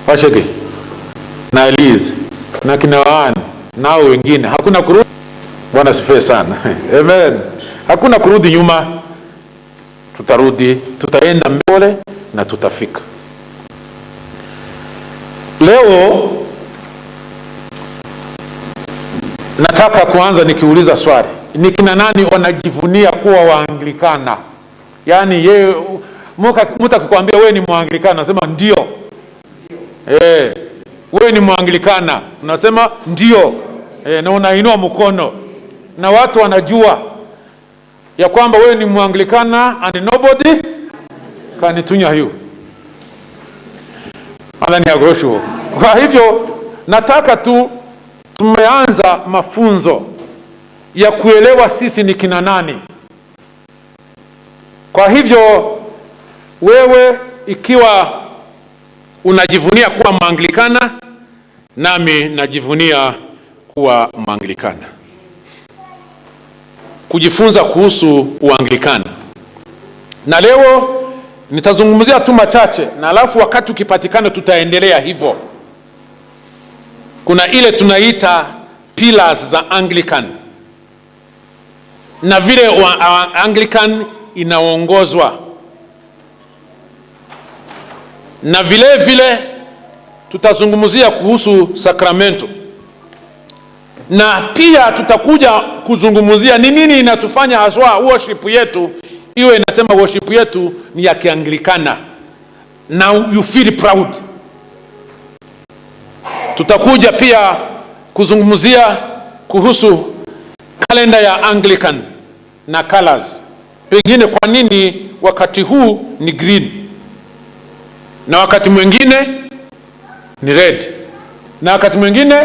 Washege na Elise na kina Waani nao wengine, hakuna kurudi. Bwana sifiwe sana. Amen. Hakuna kurudi nyuma, tutarudi, tutaenda mbele na tutafika. Leo nataka kuanza nikiuliza swali, ni kina nani wanajivunia kuwa Waanglikana? Yaani yeye mtu akikwambia wewe ni Mwanglikana unasema ndio. Wewe ni Mwanglikana unasema ndio. Na unainua mkono na watu wanajua ya kwamba wewe ni Mwanglikana and nobody can tunya you. Ala agosho. Kwa hivyo nataka tu, tumeanza mafunzo ya kuelewa sisi ni kina nani. Kwa hivyo wewe ikiwa unajivunia kuwa Mwanglikana, nami najivunia kuwa Mwanglikana. Kujifunza kuhusu Uanglikana. Na leo nitazungumzia tu machache, na alafu wakati ukipatikana tutaendelea hivyo. Kuna ile tunaita pillars za Anglican na vile Anglican inaongozwa, na vile vile tutazungumzia kuhusu sakramento, na pia tutakuja kuzungumzia ni nini inatufanya haswa worship yetu iwe inasema worship yetu ni ya Kianglikana na you feel proud. Tutakuja pia kuzungumzia kuhusu kalenda ya Anglican na colors, pengine kwa nini wakati huu ni green na wakati mwingine ni red na wakati mwingine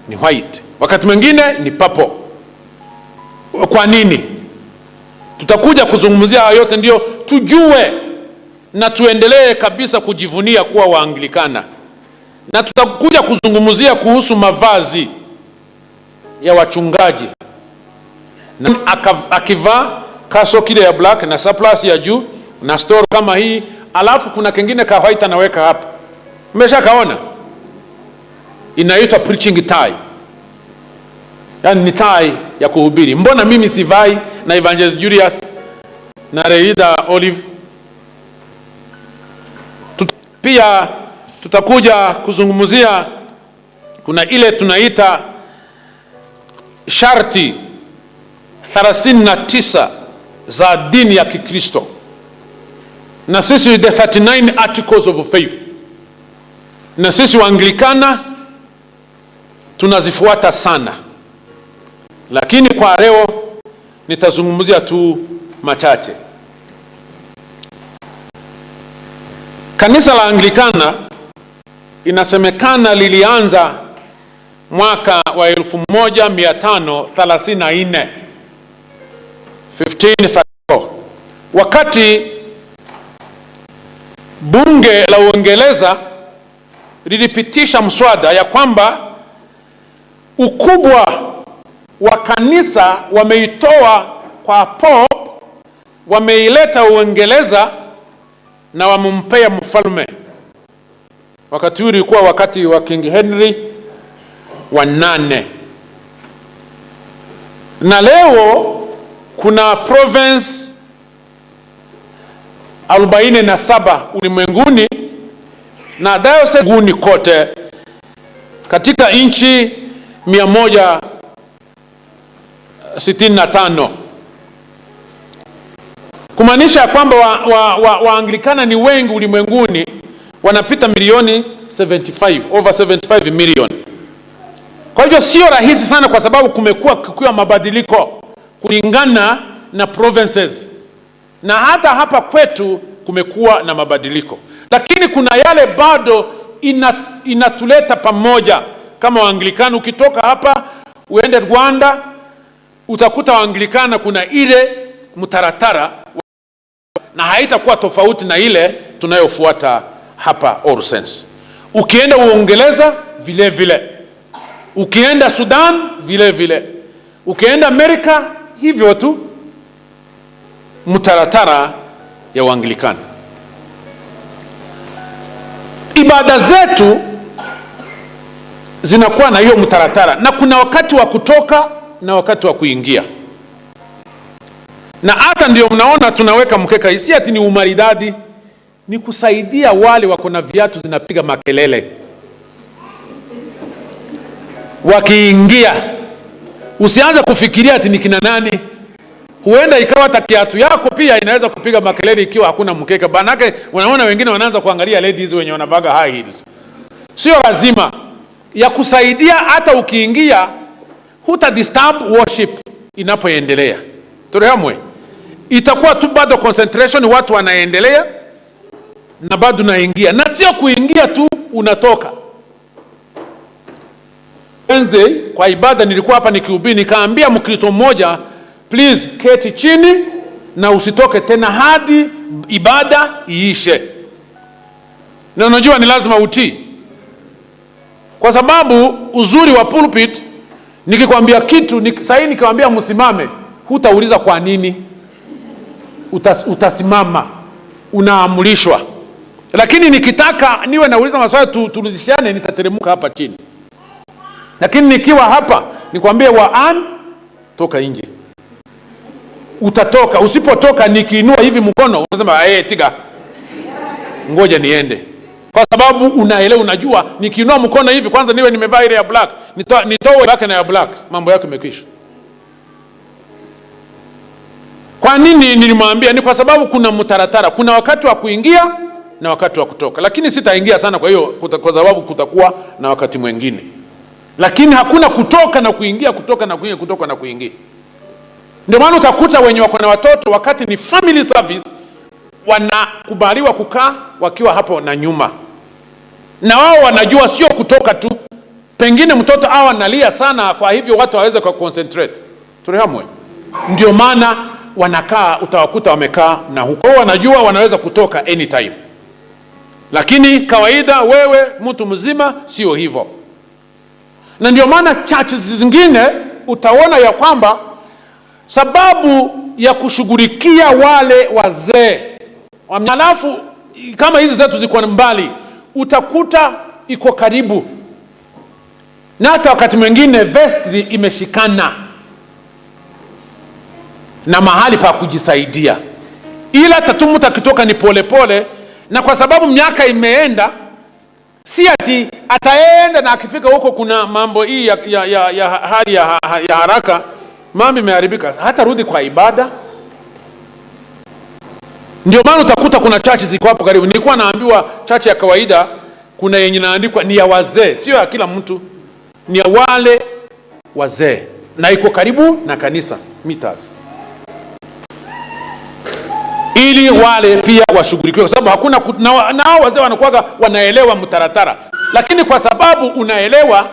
ni white, wakati mwingine ni purple. Kwa nini? Tutakuja kuzungumzia hayo yote ndio tujue na tuendelee kabisa kujivunia kuwa Waanglikana. Na tutakuja kuzungumzia kuhusu mavazi ya wachungaji, na akivaa kaso kile ya black na surplus ya juu na store kama hii, alafu kuna kingine ka white anaweka hapa. Umeshakaona? Inaitwa preaching tie. Yaani ni tie ya kuhubiri. Mbona mimi sivai na Evangelist Julius na Reida Olive? Pia tutakuja kuzungumzia kuna ile tunaita sharti 39 za dini ya Kikristo, na sisi the 39 articles of faith, na sisi Waanglikana tunazifuata sana, lakini kwa leo nitazungumzia tu machache. Kanisa la Anglikana inasemekana lilianza mwaka wa 1534, 1534, wakati bunge la Uingereza lilipitisha mswada ya kwamba ukubwa wa kanisa wameitoa kwa Pope, wameileta Uingereza na wamempea mfalme. Wakati huu ulikuwa wakati wa King Henry wa 8. Na leo kuna province 47 ulimwenguni na diocese kote katika nchi 165. Kumaanisha kwamba Waanglikana ni wengi ulimwenguni, wanapita milioni 75, over 75 million. Kwa hivyo sio rahisi sana, kwa sababu kumekuwa kukiwa mabadiliko kulingana na provinces. Na hata hapa kwetu kumekuwa na mabadiliko, lakini kuna yale bado inatuleta pamoja kama Waanglikana. Ukitoka hapa uende Rwanda utakuta Waanglikana kuna ile mtaratara na haitakuwa tofauti na ile tunayofuata hapa All Saints. Ukienda Uingereza vile vile, ukienda Sudan vile vile, ukienda Amerika hivyo tu, mtaratara ya Waanglikana. Ibada zetu zinakuwa na hiyo mtaratara, na kuna wakati wa kutoka na wakati wa kuingia, na hata ndio mnaona tunaweka mkeka. Si ati ni umaridadi, ni kusaidia wale wako na viatu zinapiga makelele wakiingia. Usianze kufikiria ati ni kina nani. Huenda ikawa hata kiatu yako pia inaweza kupiga makelele ikiwa hakuna mkeka. Manake unaona wengine wanaanza kuangalia ladies wenye wanavaga high heels. Sio lazima ya kusaidia, hata ukiingia huta disturb worship inapoendelea. Turehamwe, itakuwa tu bado concentration, watu wanaendelea na bado naingia, na sio kuingia tu unatoka. Wednesday kwa ibada nilikuwa hapa nikihubiri, nikaambia Mkristo mmoja, please keti chini na usitoke tena hadi ibada iishe. Na unajua ni lazima utii, kwa sababu uzuri wa pulpit, nikikwambia kitu sahii nikikwambia msimame, hutauliza kwa nini, utasimama, unaamrishwa. Lakini nikitaka niwe nauliza maswali turudishiane, nitateremka hapa chini. Lakini nikiwa hapa nikwambie waan, toka nje, utatoka. Usipotoka nikiinua hivi mkono unasema hey, tiga, ngoja niende, kwa sababu unaelewa, unajua nikiinua mkono hivi kwanza niwe nimevaa ile ya black, nitoe black na ya black, mambo yako imekwisha. Kwa nini nilimwambia? Ni kwa sababu kuna mtaratara, kuna wakati wa kuingia na wakati wa kutoka, lakini sitaingia sana, kwa hiyo kwa sababu kutakuwa na wakati mwingine, lakini hakuna kutoka na kuingia, kutoka na kuingia, kutoka na kuingia. Ndio maana utakuta wenye wako na watoto wakati ni family service wanakubaliwa kukaa wakiwa hapo na nyuma, na wao wanajua sio kutoka tu, pengine mtoto awa analia sana, kwa hivyo watu waweze kwa concentrate. Tulihamwe, ndio maana wanakaa, utawakuta wamekaa na huko, wanajua wanaweza kutoka anytime, lakini kawaida wewe mtu mzima sio hivyo. Na ndio maana churches zingine utaona ya kwamba sababu ya kushughulikia wale wazee, alafu kama hizi zetu ziko mbali, utakuta iko karibu, na hata wakati mwingine vestry imeshikana na mahali pa kujisaidia, ila tatu mtu akitoka ni polepole, na kwa sababu miaka imeenda, si ati ataenda na akifika huko kuna mambo hii ya hali ya haraka, mambo imeharibika, hata rudi kwa ibada. Ndio maana utakuta kuna church ziko hapo karibu. Nilikuwa naambiwa church ya kawaida kuna yenye inaandikwa ni ya wazee, sio ya kila mtu, ni ya wale wazee, na iko karibu na kanisa meters, ili wale pia washughulikiwe, kwa sababu hakuna na hao wazee wanakuwa wanaelewa mtaratara, lakini kwa sababu unaelewa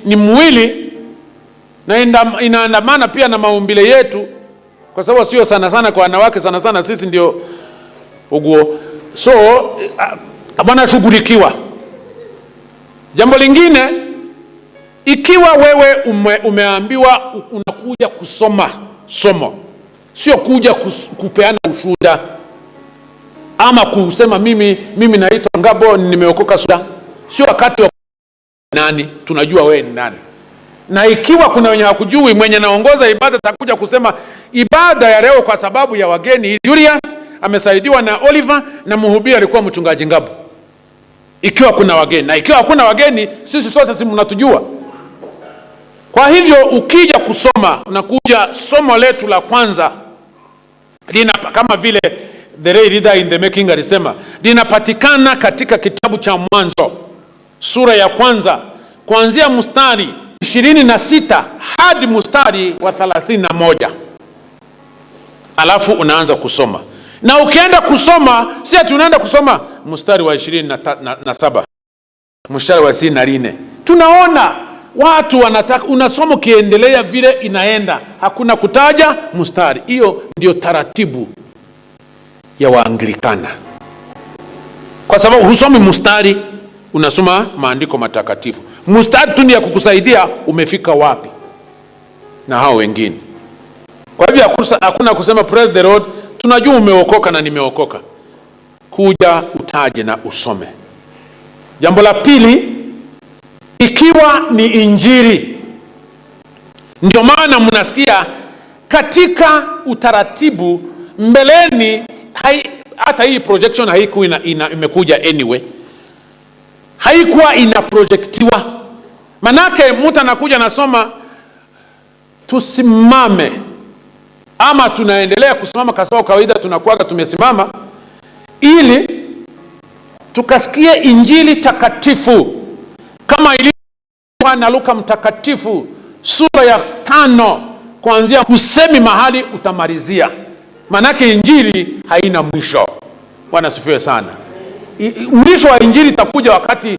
ni mwili na inaandamana pia na maumbile yetu, kwa sababu sio sana sana kwa wanawake, sana sana sisi ndio uguo, so wanashughulikiwa. Jambo lingine, ikiwa wewe umeambiwa unakuja kusoma somo, sio kuja kupeana ushuhuda ama kusema mimi naitwa Ngabo nimeokoka, sio wakati wa nani, tunajua wewe ni nani. Na ikiwa kuna wenye hakujui, mwenye naongoza ibada atakuja kusema ibada ya leo kwa sababu ya wageni, Julius amesaidiwa na Oliver na mhubiri alikuwa mchungaji Ngabo. Ikiwa kuna wageni, na ikiwa hakuna wageni, sisi sote si mnatujua. Kwa hivyo ukija kusoma, unakuja somo letu la kwanza lina, kama vile the lay leader in the making alisema, linapatikana katika kitabu cha Mwanzo sura ya kwanza kuanzia mstari 26 hadi mstari wa 31. Alafu unaanza kusoma, na ukienda kusoma, si ati unaenda kusoma mstari wa 27, mstari wa 24. Tunaona watu wanataka, unasoma ukiendelea vile inaenda, hakuna kutaja mstari. Hiyo ndio taratibu ya Waanglikana, kwa sababu husomi mstari, unasoma maandiko matakatifu. Mstari tu ni ya kukusaidia umefika wapi na hao wengine. Kwa hivyo hakuna kusema praise the Lord, tunajua umeokoka na nimeokoka. Kuja utaje na usome. Jambo la pili, ikiwa ni Injili, ndio maana mnasikia katika utaratibu mbeleni, hata hii projection haikuwa imekuja anyway, haikuwa inaprojectiwa. Manake mtu anakuja anasoma tusimame ama tunaendelea kusimama, kwa sababu kawaida tunakuwaga tumesimama ili tukasikie Injili takatifu kama ilivyo na Luka mtakatifu sura ya 5 kuanzia, husemi mahali utamalizia, manake Injili haina mwisho. Bwana sifiwe sana. Mwisho wa Injili itakuja wakati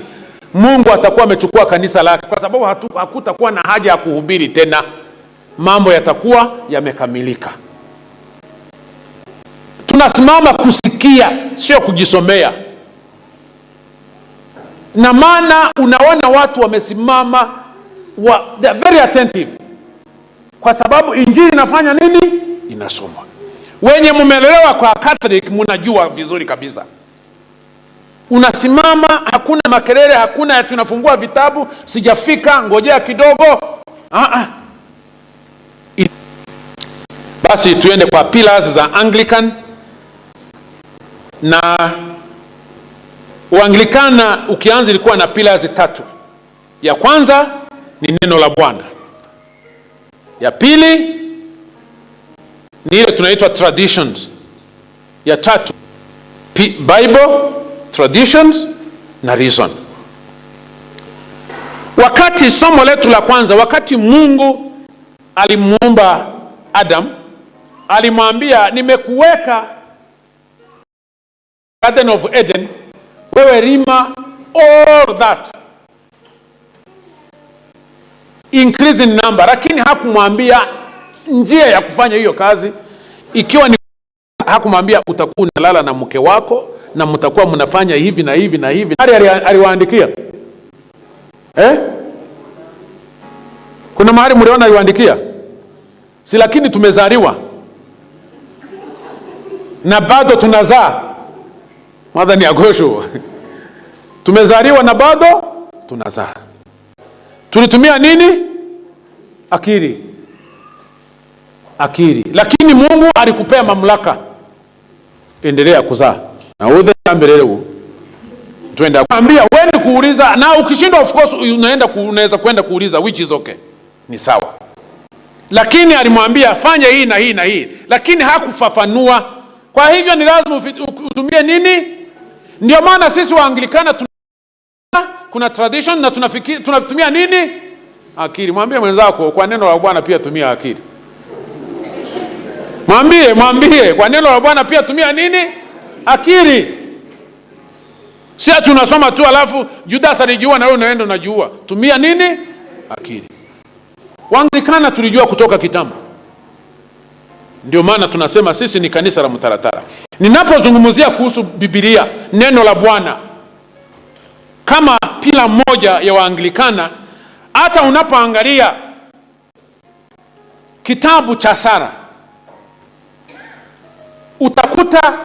Mungu atakuwa amechukua kanisa lake, kwa sababu hakutakuwa na haja ya kuhubiri tena, mambo yatakuwa yamekamilika. Tunasimama kusikia, sio kujisomea. Na maana unaona watu wamesimama they are very attentive, kwa sababu Injili inafanya nini? Inasomwa. Wenye mumelelewa kwa Catholic mnajua vizuri kabisa, unasimama, hakuna makelele, hakuna tunafungua vitabu, sijafika, ngojea kidogo. Basi tuende kwa pillars za Anglican. Na Uanglikana ukianza ilikuwa na pillars 3. Ya kwanza ni neno la Bwana, ya pili ni ile tunaitwa traditions, ya tatu Bible, traditions na reason. Wakati somo letu la kwanza, wakati Mungu alimuumba Adam, alimwambia nimekuweka Garden of Eden, wewe lima all that, increase in number, lakini hakumwambia njia ya kufanya hiyo kazi. Ikiwa ni hakumwambia utakuwa unalala na mke wako na mtakuwa mnafanya hivi na hivi na hivi. Aliwaandikia? Kuna mahali mliona aliwaandikia? Si, lakini tumezaliwa na bado tunazaa. Mwadhani agosho. Tumezaliwa na bado tunazaa. Tulitumia nini? Akili. Akili. Lakini Mungu alikupea mamlaka. Endelea kuzaa. Na udhe mbele leo. Twenda kuambia wewe kuuliza, na ukishindwa of course unaweza kwenda kuuliza, which is okay. Ni sawa. Lakini alimwambia fanya hii na hii na hii, lakini hakufafanua. Kwa hivyo ni lazima utumie nini? Ndio maana sisi Waanglikana kuna tradition na tunatumia nini? Akili. Mwambie mwenzako kwa neno la Bwana pia tumia akili. Mwambie kwa neno la Bwana pia tumia nini? Akili. Si ati unasoma tu alafu Judas alijua na wewe unaenda unajua. Tumia nini? Akili. Waanglikana tulijua kutoka kitambo. Ndio maana tunasema sisi ni kanisa la mtaratara. Ninapozungumzia kuhusu Biblia, neno la Bwana, kama pila moja ya Waanglikana, hata unapoangalia kitabu cha Sara utakuta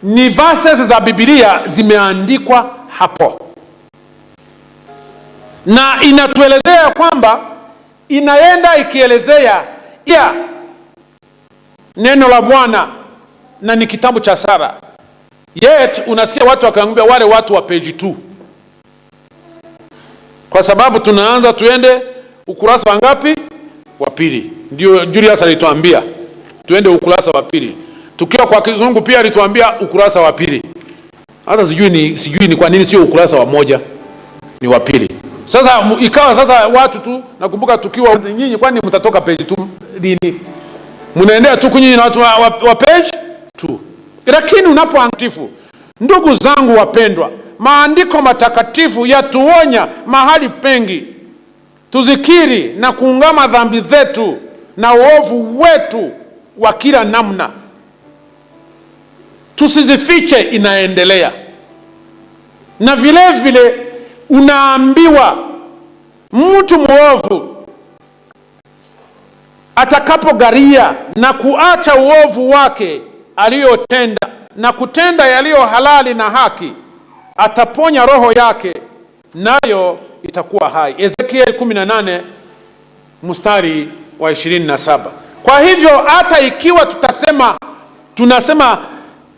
ni verses za Biblia zimeandikwa hapo, na inatuelezea kwamba inaenda ikielezea ya neno la Bwana, na ni kitabu cha Sara. Yet unasikia watu wakaambia wale watu wa page 2, kwa sababu tunaanza tuende ukurasa wa ngapi? Wa pili. Ndio Julius alituambia tuende ukurasa wa pili. Tukiwa kwa Kizungu pia alituambia ukurasa wa pili. Hata sijui ni kwa nini sio ukurasa wa 1, ni wa pili. Sasa ikawa sasa watu tu, nakumbuka tukiwa nyinyi, kwani mtatoka page 2 lini? Mnaendea tu kunyinyi na watu wa page 2. Lakini unapoantifu, ndugu zangu wapendwa, maandiko matakatifu yatuonya mahali pengi tuzikiri na kuungama dhambi zetu na uovu wetu wa kila namna, tusizifiche, inaendelea. Na vile vile unaambiwa mtu mwovu atakapogaria na kuacha uovu wake aliyotenda na kutenda yaliyo halali na haki, ataponya roho yake, nayo itakuwa hai. Ezekiel 18 mstari wa 27. Kwa hivyo hata ikiwa tunasema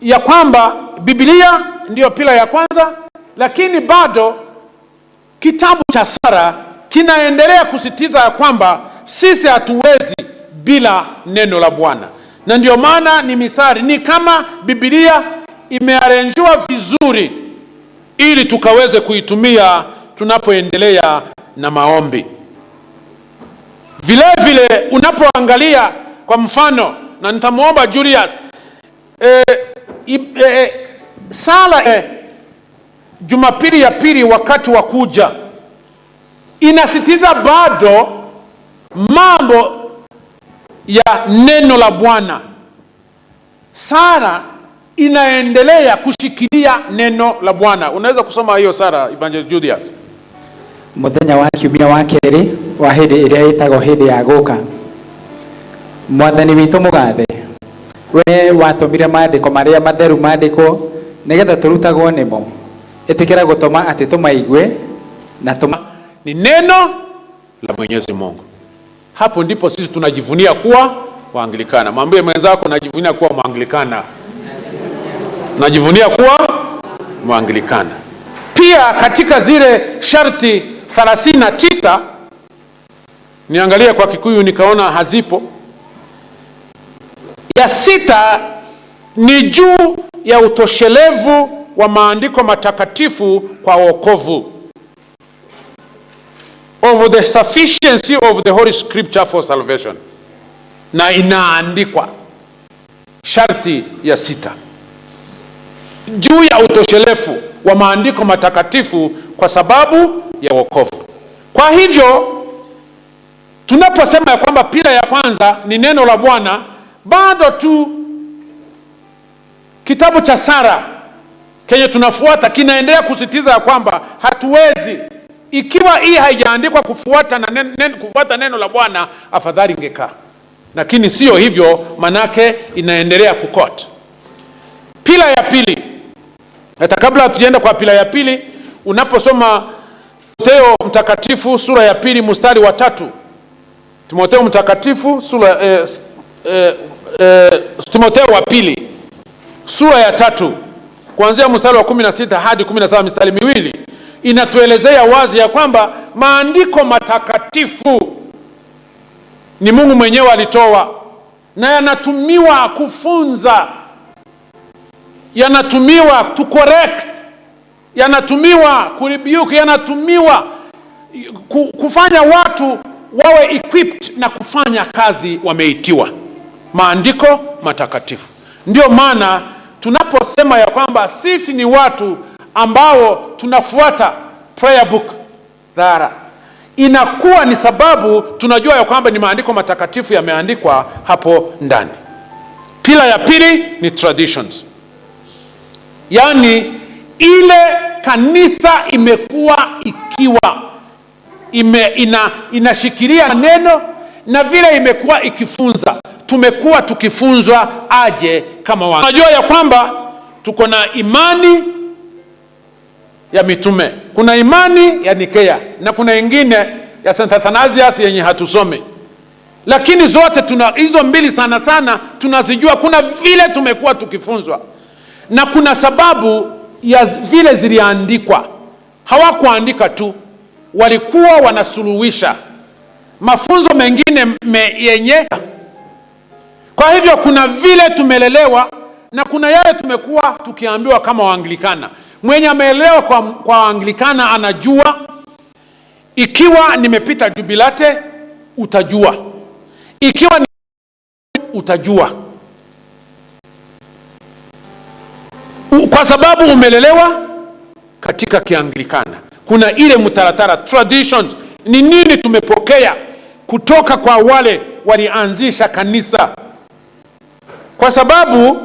ya kwamba Biblia ndiyo pillar ya kwanza, lakini bado kitabu cha Sara kinaendelea kusisitiza ya kwamba sisi hatuwezi bila neno la Bwana, na ndio maana ni mithali, ni kama Biblia imearenjiwa vizuri ili tukaweze kuitumia tunapoendelea na maombi. Vile vile unapoangalia kwa mfano, na nitamwomba Julius sala Jumapili ya pili wakati wa kuja inasisitiza bado mambo ya neno la Bwana. Sara inaendelea kushikilia neno la Bwana. Unaweza kusoma hiyo sara, Evangelist Julius. Muthenya wa kiumia wa kerĩ wa hĩndĩ ĩrĩa ĩtagwo hĩndĩ ya gũka, Mwathani witũ mũgathe, we watũmire maandĩko marĩa matheru mandĩkwo nĩgetha tũrutagwo nĩmo, ĩtĩkĩra gũtũma atĩ tũmaigue na tũma. Ni neno la Mwenyezi Mungu. Hapo ndipo sisi tunajivunia kuwa Waanglikana. Mwambie mwenzako, najivunia kuwa Mwanglikana. Najivunia kuwa Mwanglikana. Pia katika zile sharti 39, niangalie kwa Kikuyu nikaona hazipo. Ya sita ni juu ya utoshelevu wa maandiko matakatifu kwa wokovu. Of the sufficiency of the Holy Scripture for salvation. Na inaandikwa sharti ya sita juu ya utoshelevu wa maandiko matakatifu kwa sababu ya wokovu. Kwa hivyo tunaposema ya kwamba pillar ya kwanza ni neno la Bwana, bado tu kitabu cha Sara kenye tunafuata kinaendelea kusisitiza ya kwamba hatuwezi, ikiwa hii haijaandikwa kufuata na kufuata neno la Bwana, afadhali ingekaa. Lakini sio hivyo, manake inaendelea kukot. Pillar ya pili, hata kabla hatujaenda kwa pillar ya pili, unaposoma Timotheo Mtakatifu sura ya 2 mstari wa 3, Timotheo Mtakatifu sura Timotheo wa pili sura ya 3 kuanzia mstari wa 16 hadi 17, mistari miwili inatuelezea wazi ya kwamba maandiko matakatifu ni Mungu mwenyewe alitoa na yanatumiwa kufunza, yanatumiwa to correct, yanatumiwa kurebuke, yanatumiwa kufanya watu wawe equipped na kufanya kazi wameitiwa. Maandiko matakatifu. Ndio maana tunaposema ya kwamba sisi ni watu ambao tunafuata prayer book dhara, inakuwa ni sababu tunajua ya kwamba ni maandiko matakatifu yameandikwa hapo ndani. Pillar ya pili ni traditions, yaani ile kanisa imekuwa ikiwa inashikilia neno na vile imekuwa ikifunza, tumekuwa tukifunzwa aje kama wana. Tunajua ya kwamba tuko na imani ya mitume, kuna imani ya Nikea na kuna ingine ya Saint Athanasius yenye hatusomi, lakini zote tuna hizo mbili sana sana tunazijua. Kuna vile tumekuwa tukifunzwa na kuna sababu ya vile ziliandikwa. Hawakuandika tu, walikuwa wanasuluhisha mafunzo mengine yenye. Kwa hivyo kuna vile tumelelewa na kuna yale tumekuwa tukiambiwa kama Waanglikana. Mwenye ameelewa kwa Waanglikana anajua, ikiwa nimepita Jubilate utajua, ikiwa ni utajua, kwa sababu umelelewa katika Kianglikana. Kuna ile mtaratara, traditions ni nini tumepokea kutoka kwa wale walianzisha kanisa, kwa sababu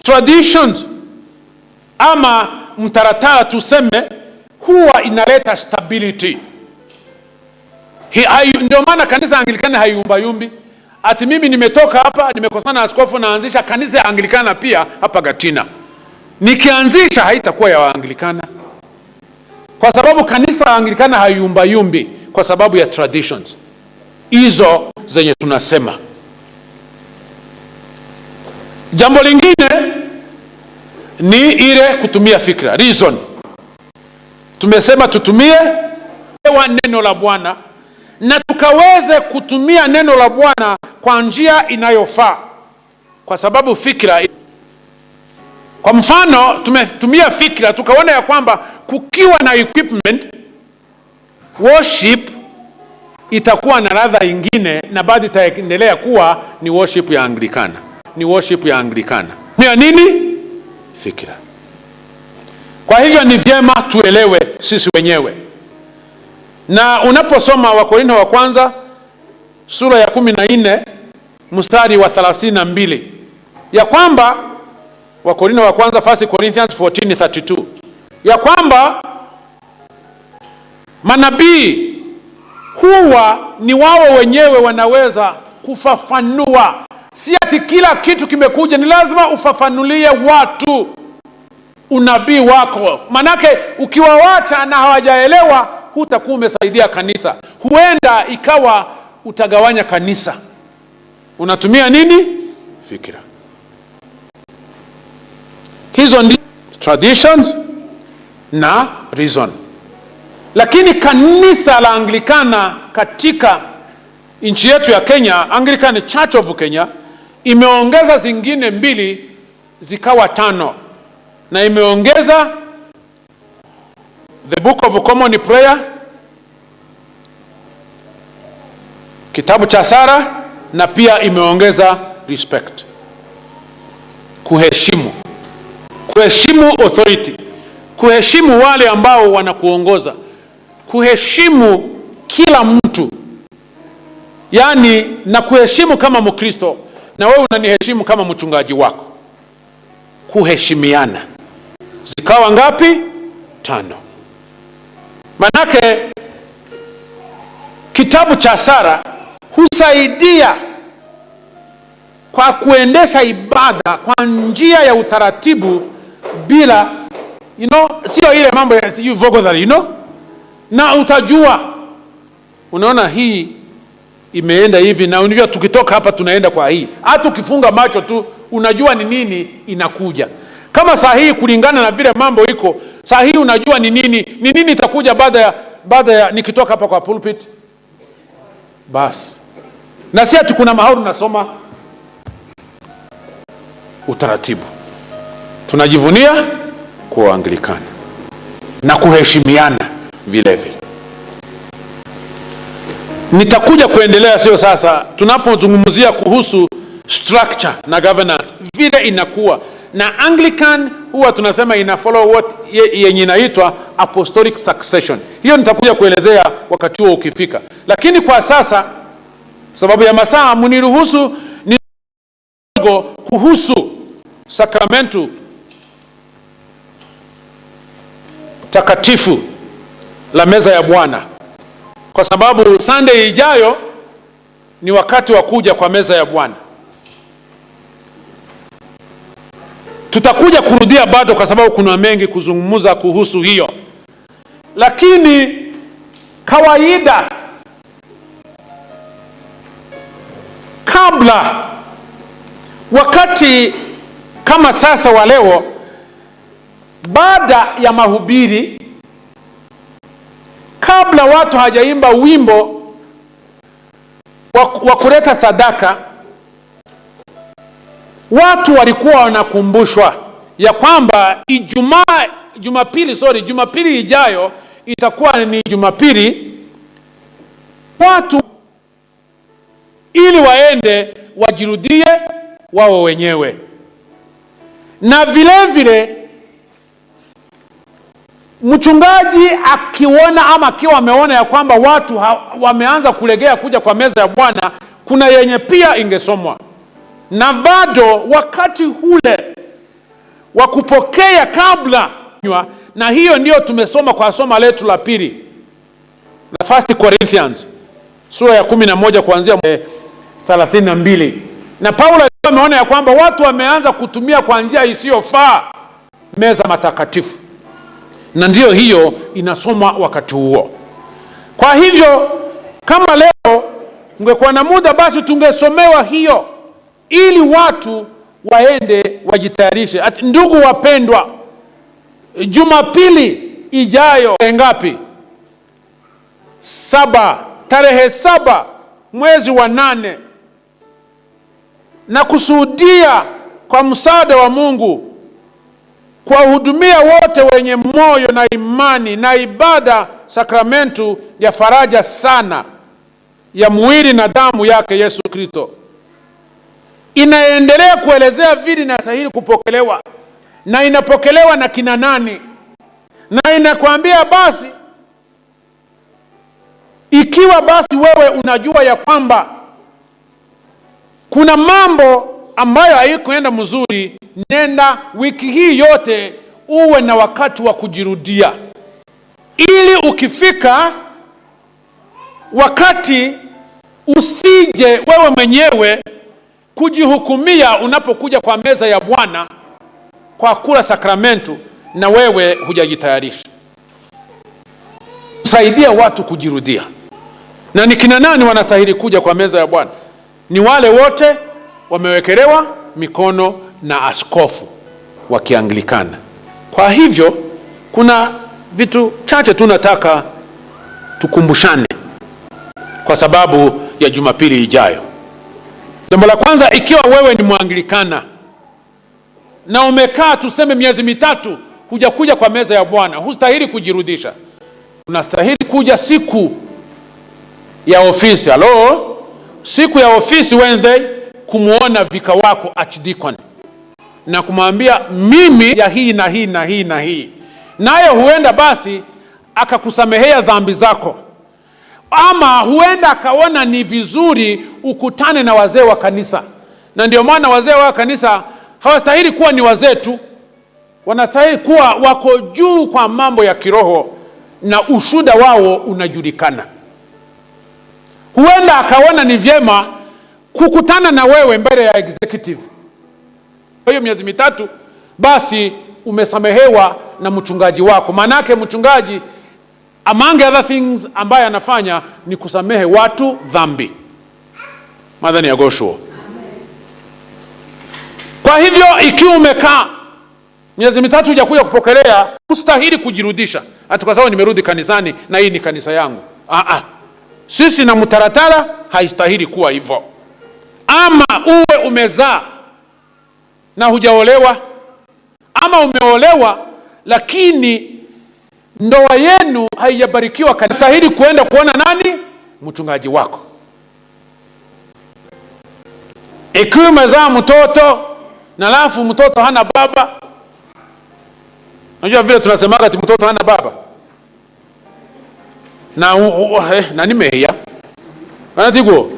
traditions ama mtaratara tuseme huwa inaleta stability. Ndio maana kanisa Anglikana haiumbayumbi. Ati mimi nimetoka hapa nimekosana na askofu, naanzisha kanisa ya Anglikana pia hapa Gatina. Nikianzisha haitakuwa ya Waanglikana, kwa sababu kanisa la Anglikana haiumbayumbi kwa sababu ya traditions hizo zenye tunasema. Jambo lingine ni ile kutumia fikra, reason. Tumesema tutumie neno la Bwana na tukaweze kutumia neno la Bwana kwa njia inayofaa, kwa sababu fikra, kwa mfano tumetumia fikra tukaona ya kwamba kukiwa na equipment, worship itakuwa na ladha ingine na bado itaendelea kuwa ni worship ya Anglikana, ni worship ya Anglikana. Ni ya nini? Fikra. Kwa hivyo ni vyema tuelewe sisi wenyewe. Na unaposoma Wakorintho wa kwanza sura ya 14 mstari wa 32, ya kwamba Wakorintho wa kwanza, 1 Corinthians 14:32, ya kwamba manabii huwa ni wao wenyewe wanaweza kufafanua. Si ati kila kitu kimekuja, ni lazima ufafanulie watu unabii wako, manake ukiwawacha na hawajaelewa hutakuwa umesaidia kanisa, huenda ikawa utagawanya kanisa. Unatumia nini? Fikra. Hizo ndi traditions na reason. Lakini kanisa la Anglikana katika nchi yetu ya Kenya, Anglican Church of Kenya, imeongeza zingine 2 zikawa 5, na imeongeza the Book of Common Prayer, kitabu cha Sara, na pia imeongeza respect, kuheshimu, kuheshimu authority, kuheshimu wale ambao wanakuongoza, kuheshimu kila mtu, yani na kuheshimu kama Mkristo na wewe unaniheshimu kama mchungaji wako, kuheshimiana. Zikawa ngapi? 5. Manake kitabu cha Sara husaidia kwa kuendesha ibada kwa njia ya utaratibu bila sio ile mambo ya sijui vogodhari, na utajua, unaona hii imeenda hivi, na unajua tukitoka hapa tunaenda kwa hii. Hata ukifunga macho tu unajua ni nini inakuja. Kama saa hii kulingana na vile mambo iko saa hii, unajua ni nini itakuja baada ya nikitoka hapa kwa pulpit. Bas. Na si ati kuna mahali unasoma utaratibu. Tunajivunia kuwa Anglikana na kuheshimiana vile vile. Nitakuja kuendelea, sio sasa, tunapozungumzia kuhusu structure na governance vile inakuwa. Na Anglican huwa tunasema ina follow what yenye inaitwa apostolic succession. Hiyo nitakuja kuelezea wakati huo ukifika. Lakini kwa sasa sababu ya masaa, mniruhusu ni kuhusu sakramentu takatifu la meza ya Bwana, kwa sababu Sunday ijayo ni wakati wa kuja kwa meza ya Bwana. Tutakuja kurudia bado, kwa sababu kuna mengi kuzungumza kuhusu hiyo. Lakini kawaida kabla, wakati kama sasa wa leo, baada ya mahubiri, kabla watu hajaimba wimbo wa kuleta sadaka, watu walikuwa wanakumbushwa ya kwamba Jumapili ijayo itakuwa ni Jumapili. Watu ili waende wajirudie wao wenyewe. Na vile vile mchungaji akiona ama akiwa ameona ya kwamba watu wameanza kulegea kuja kwa meza ya Bwana, kuna yenye pia ingesomwa. Na bado wakati ule wa kupokea kabla, na hiyo ndio tumesoma kwa somo letu la pili la 1 Corinthians sura ya 11 kuanzia 32. Na Paulo ameona ya kwamba watu wameanza kutumia kwa njia isiyofaa meza matakatifu, na ndiyo hiyo inasoma wakati huo. Kwa hivyo kama leo ungekuwa na muda, basi tungesomewa hiyo ili watu waende wajitayarishe. Ndugu wapendwa, Jumapili ijayo ngapi? 7, tarehe 7 mwezi wa 8, na kusudia kwa msaada wa Mungu kuwahudumia wote wenye moyo na imani na ibada sakramentu ya faraja sana ya mwili na damu yake Yesu Kristo. Inaendelea kuelezea vile inastahili kupokelewa na inapokelewa na kina nani, na inakwambia basi, ikiwa basi wewe unajua ya kwamba kuna mambo ambayo haikuenda mzuri, nenda wiki hii yote uwe na wakati wa kujirudia, ili ukifika wakati usije wewe mwenyewe kujihukumia unapokuja kwa meza ya Bwana kwa kula sakramentu na wewe hujajitayarisha. Saidia watu kujirudia. Na ni kina nani wanastahili kuja kwa meza ya Bwana? Ni wale wote wamewekelewa mikono na askofu wa Kianglikana. Kwa hivyo kuna vitu chache tu nataka tukumbushane kwa sababu ya Jumapili ijayo. Jambo la kwanza, ikiwa wewe ni Mwanglikana na umekaa tuseme miezi mitatu hujakuja kwa meza ya Bwana, hustahili kujirudisha. Unastahili kuja siku ya ofisi. Halo? Siku ya ofisi Wednesday, kumuona vika wako archdeacon na kumwambia mimi ya hii na hii na hii na hii, naye huenda basi akakusamehea dhambi zako, ama huenda akaona ni vizuri ukutane na wazee wa kanisa. Na ndio maana wazee wa kanisa hawastahili kuwa ni wazee tu, wanastahili kuwa wako juu kwa mambo ya kiroho na ushuda wao unajulikana. Huenda akaona ni vyema kukutana na wewe mbele ya executive. Kwa hiyo miezi mitatu basi umesamehewa na mchungaji wako. Maanake mchungaji among other things ambaye anafanya ni kusamehe watu dhambi. Madhani ya Goshua. Kwa hivyo ikiwa umekaa miezi mitatu hujakuja kupokelea, hustahili kujirudisha ati kwa sababu nimerudi kanisani na hii ni kanisa yangu. Sisi na mtaratara haistahili kuwa hivyo. Ama uwe umezaa na hujaolewa, ama umeolewa lakini ndoa yenu haijabarikiwa, kanistahili kuenda kuona nani? Mchungaji wako. Ikiwa umezaa mtoto na alafu mtoto hana baba, unajua vile tunasemaga ati mtoto hana baba na na nimehia anatigo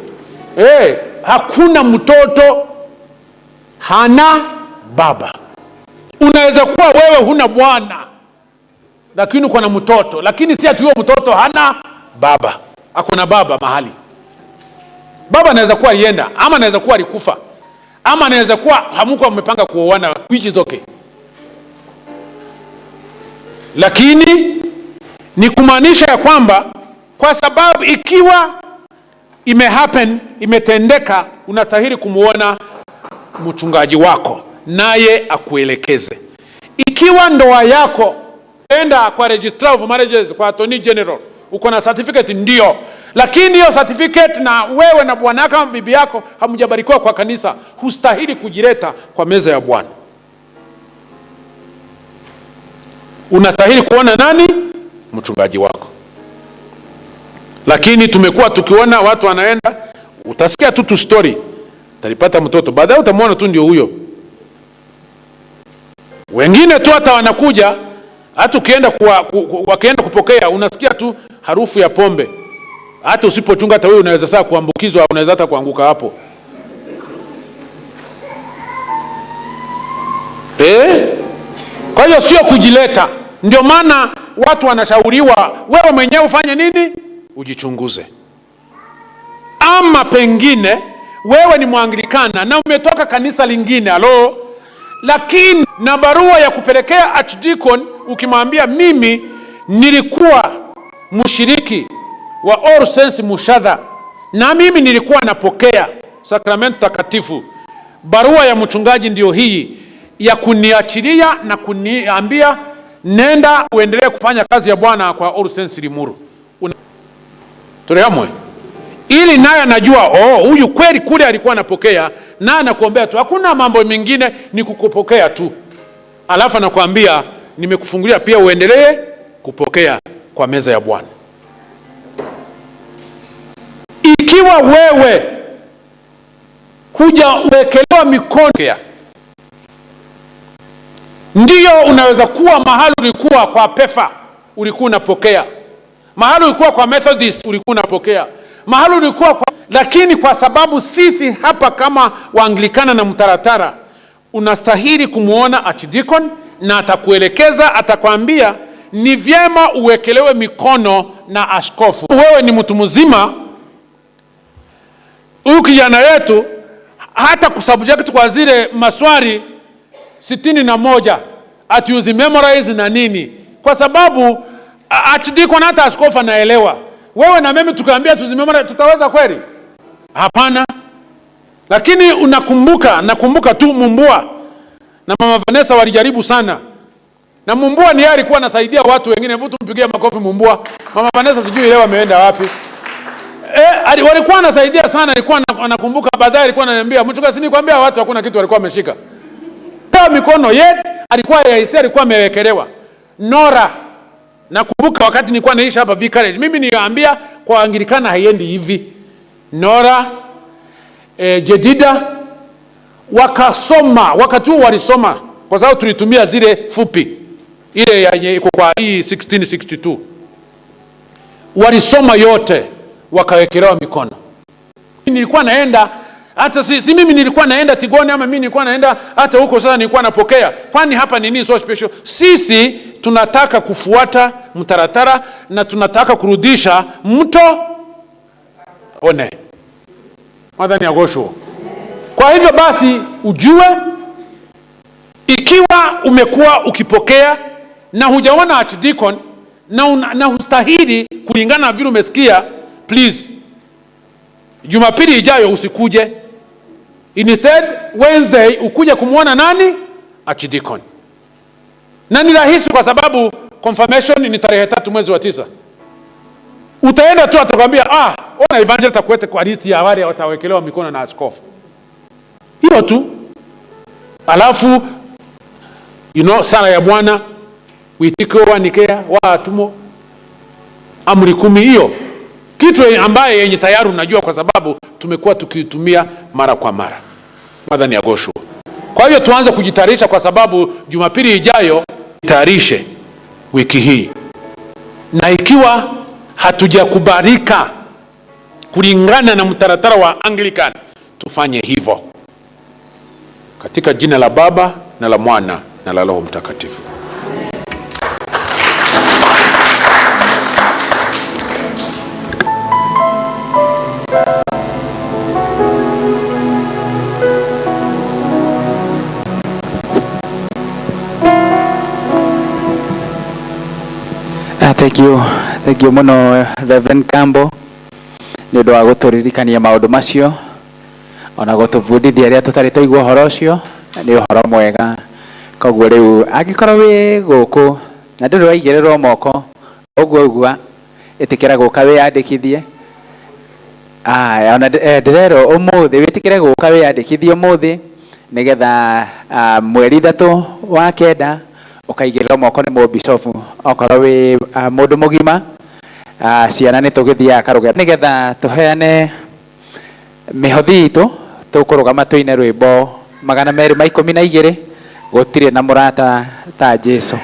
hakuna mtoto hana baba. Unaweza kuwa wewe huna bwana lakini uko na mtoto, lakini si ati huyo mtoto hana baba, ako na baba mahali. Baba anaweza kuwa alienda, ama anaweza kuwa alikufa, ama anaweza kuwa hamkuwa mmepanga kuoana, which is okay. Lakini ni kumaanisha ya kwamba kwa sababu ikiwa imehappen, imetendeka, unastahili kumuona mchungaji wako naye akuelekeze. Ikiwa ndoa yako, enda kwa Registrar of Marriages, kwa Attorney General, uko na certificate ndio, lakini hiyo certificate na wewe na bwana yako ama bibi yako hamjabarikiwa kwa kanisa, hustahili kujileta kwa meza ya Bwana. Unastahili kuona nani? Mchungaji wako. Lakini tumekuwa tukiona watu wanaenda, Utasikia tu tu story, utalipata mtoto baadaye, utamwona tu ndio huyo. Wengine tu hata wanakuja, hata ukienda wakienda kupokea, unasikia tu harufu ya pombe. Hata usipochunga, hata wewe unaweza saa kuambukizwa, unaweza hata kuanguka hapo. Kwa hiyo sio kujileta. Ndio maana watu wanashauriwa, wewe mwenyewe ufanye nini? Ujichunguze. Ama pengine wewe ni Mwanglikana na umetoka kanisa lingine, alo, lakini na barua ya kupelekea archdeacon ukimwambia mimi nilikuwa mshiriki wa All Saints Mushadha na mimi nilikuwa napokea sakramenti takatifu, barua ya mchungaji ndio hii ya kuniachilia na kuniambia nenda uendelee kufanya kazi ya Bwana kwa All Saints Limuru. Tuliamwe ili naye anajua, oh, huyu kweli kule alikuwa anapokea na anakuombea tu, hakuna mambo mengine, ni kukupokea tu. Alafu anakuambia nimekufungulia pia uendelee kupokea kwa meza ya Bwana. Ikiwa wewe hujawekelewa mikono, ndio unaweza kuwa mahali ulikuwa kwa PEFA ulikuwa unapokea, mahali ulikuwa kwa Methodist ulikuwa unapokea, mahali ulikuwa kwa... Lakini kwa sababu sisi hapa kama Waanglikana na mtaratara, unastahili kumuona archdeacon na atakuelekeza, atakwambia ni vyema uwekelewe mikono na askofu. Wewe ni mtu mzima, huyu kijana yetu hata kusubject kwa zile maswali 61 ati uzi memorize na nini, kwa sababu archdeacon hata askofu anaelewa. Wewe na mimi tukaambia tuzimemorize tutaweza kweli? Hapana. Lakini unakumbuka, nakumbuka tu Mumbua na Mama Vanessa walijaribu sana, na Mumbua ni yeye alikuwa anasaidia watu wengine. Hebu tumpigie makofi Mumbua. Mama Vanessa sijui leo ameenda wapi. Walikuwa anasaidia sana, alikuwa anakumbuka. Baadaye alikuwa ananiambia, mchungaji, si nikwambia watu hakuna kitu walikuwa wameshika. Kwa mikono yet alikuwa yaisi, alikuwa amewekelewa. Nora, nakumbuka wakati nilikuwa naishi hapa Vicarage, mimi niliambia kwa Anglikana haiendi hivi. Nora, Jedida wakasoma, wakati huo walisoma kwa sababu tulitumia zile fupi, ile yenye iko kwa hii 1662. Walisoma yote wakawekelewa mikono. Nilikuwa naenda hata si mimi nilikuwa naenda Tigoni ama mimi nilikuwa naenda hata huko, sasa nilikuwa napokea. Kwani hapa nini so special? Sisi tunataka kufuata mtaratara na tunataka kurudisha mto one Mwathani agocwo. Kwa hivyo basi ujue, ikiwa umekuwa ukipokea na hujaona archdeacon na hustahili kulingana na vile umesikia, please Jumapili ijayo usikuje. Instead Wednesday ukuje kumuona nani? Archdeacon. Na ni rahisi kwa sababu confirmation ni tarehe 3 mwezi wa 9. Utaenda tu atakwambia, ona evangelist atakuweka kwa list ya wale watawekelewa mikono na askofu. Hiyo tu. Alafu sala ya Bwana, uitiko wa Nikea wa atumo, amri 10, hiyo kitu ambaye yenye tayari unajua kwa sababu tumekuwa tukiitumia mara kwa mara. Mwathani agocwo. Kwa hiyo tuanze kujitayarisha kwa sababu Jumapili ijayo tayarishe wiki hii. Na ikiwa hatujakubalika kulingana na mtaratara wa Anglican, tufanye hivyo. Katika jina la Baba na la Mwana na la Roho Mtakatifu. Thank you. Thank you muno Reverend Kambo nĩ ũndũ wa gũtũririkania maũndũ macio ona gũtũbundithia arĩa tũtarĩ twaigua ũhoro ũcio, nĩ ũhoro mwega. Koguo rĩu angĩkorwo wĩ gũkũ na ndũrĩ waigĩrĩrwo moko ũguo ũguo, ĩtĩkĩra gũka wĩyandĩkithie. Ona ndĩrerwo ũmũthĩ wĩtĩkĩre gũka wĩyandĩkithie ũmũthĩ nĩgetha mweri 3 wa 9 ũkaigĩrĩrwo moko nĩ mũbicobu okorwo wĩ mũndũ mũgima. Ciana nĩ tũgĩthiaga karũgendo nĩgetha tũheane Mĩhothi itũ tũkũrũgama tũine rwĩmbo 212 gũtirĩ na mũrata ta Jesu.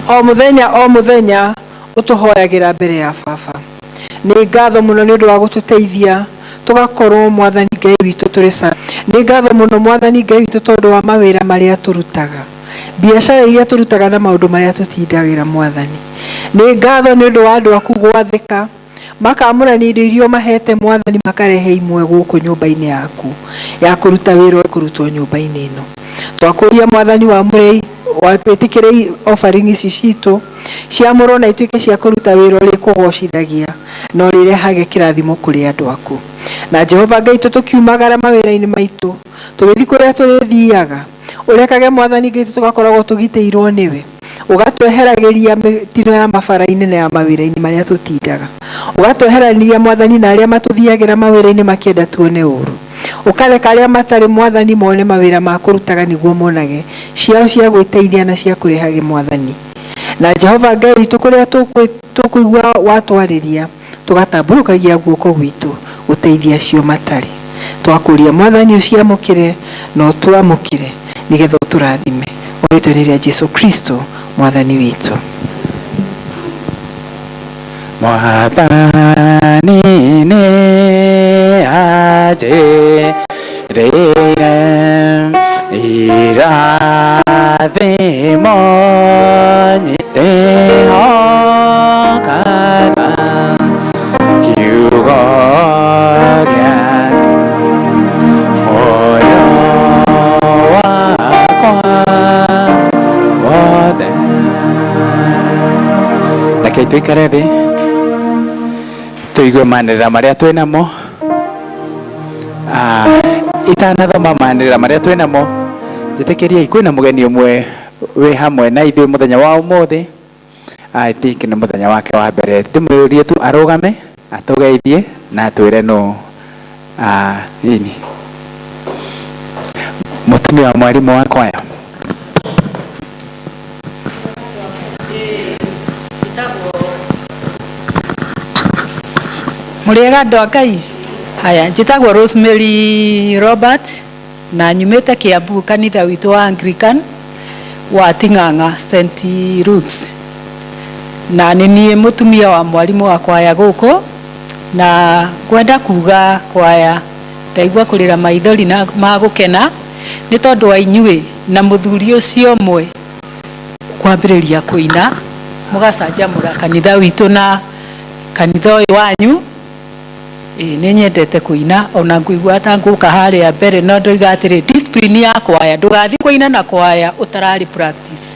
O muthenya o muthenya utuhoyagira mbere ya baba. Nĩ ngatho mũno nĩ ũndũ wa gũtũteithia tũgakorwo mwathani Ngai witũ tũrĩ sa. Nĩ ngatho mũno mwathani Ngai witũ tondũ wa mawĩra marĩa tũrutaga, biacara iria tũrutaga na maũndũ marĩa tũtindagĩra mwathani. Nĩ ngatho nĩ ũndũ wa andũ aku gwathĩka makamũrania indo iria mahete mwathani makarehe imwe gũkũ nyũmba-inĩ yaku ya kũruta wĩra kũrutwo nyũmba-inĩ ĩno. Twakũria mwathani wa mũrei watwĩtĩkĩre offering ici citũ ciamũrwo na ituĩke cia kũruta wĩra ũrĩa kũgocithagia na ũrĩrehage kĩrathimo kũrĩ andũ aku. Na Jehova Ngai tũkiumagara mawĩra-inĩ maitũ tũgĩthiĩ kũrĩa tũrĩthiaga, ũrekage mwathani Ngai tũgakoragwo tũgitĩirwo nĩwe, ũgatweheragĩria mĩtino ya mabara-inĩ na ya mawĩra-inĩ marĩa tũtindaga, ũgatweherania mwathani na arĩa matũthiagĩra mawĩra-inĩ makĩenda tuone ũru, ũkareka arĩa matarĩ mwathani mone mawĩra ma kũrutaga nĩguo monage ciao cia gwĩteithia na cia kũrehage mwathani. Na Jehova Ngai witũ kũrĩa tũkũigua watwarĩria tũgatambũrũkagia guoko gwitũ gũteithia acio matarĩ. Twakũria mwathani ũciamũkĩre na ũtwamũkĩre nĩgetha ũtũrathime. Rĩĩtwa-inĩ rĩa Jesu Kristo mwathani witũ. Mwathani nĩ anjĩrĩire irathimo ndĩhokaga kiugo gĩake muoyo wakwa wothe. Reke tũikare thĩ tũigue manĩrĩra marĩa twĩ namo. Itanathoma manĩrĩra marĩa twĩ namo, njĩtĩkĩriei kwĩna mũgeni ũmwe wĩ hamwe na ithuĩ mũthenya wa ũmũthĩ. I think nĩ mũthenya wake wa mbere. Ndĩmũrie tu arũgame atũgeithie na atwĩre nũ. Nini mũtumia wa mwarimũ wa kwaya. Mũrĩega andũ a Ngai. Haya, njĩtagwo Rosemary Robert na nyumĩte Kiambu kanitha witũ wa Anglican wa Ting'ang'a St. Luke's. Na nĩ niĩ mũtumia wa mwarimũ wa kwaya gũkũ, na ngwenda kuga kwaya ndaigua kũrĩra maithori na ma gũkena nĩ tondũ wa inyuĩ na mũthuri ũcio ũmwe kwambĩrĩria kũina mũgacanjamũra kanitha witũ na kanitha ũyũ wanyu. Ĩĩ nĩ nyendete kũina ona ngũigua ta ngũka harĩa mbere, no ndoiga atĩrĩ, discipline ya kwaya, ndũgathiĩ kũina na kwaya ũtararĩ practice.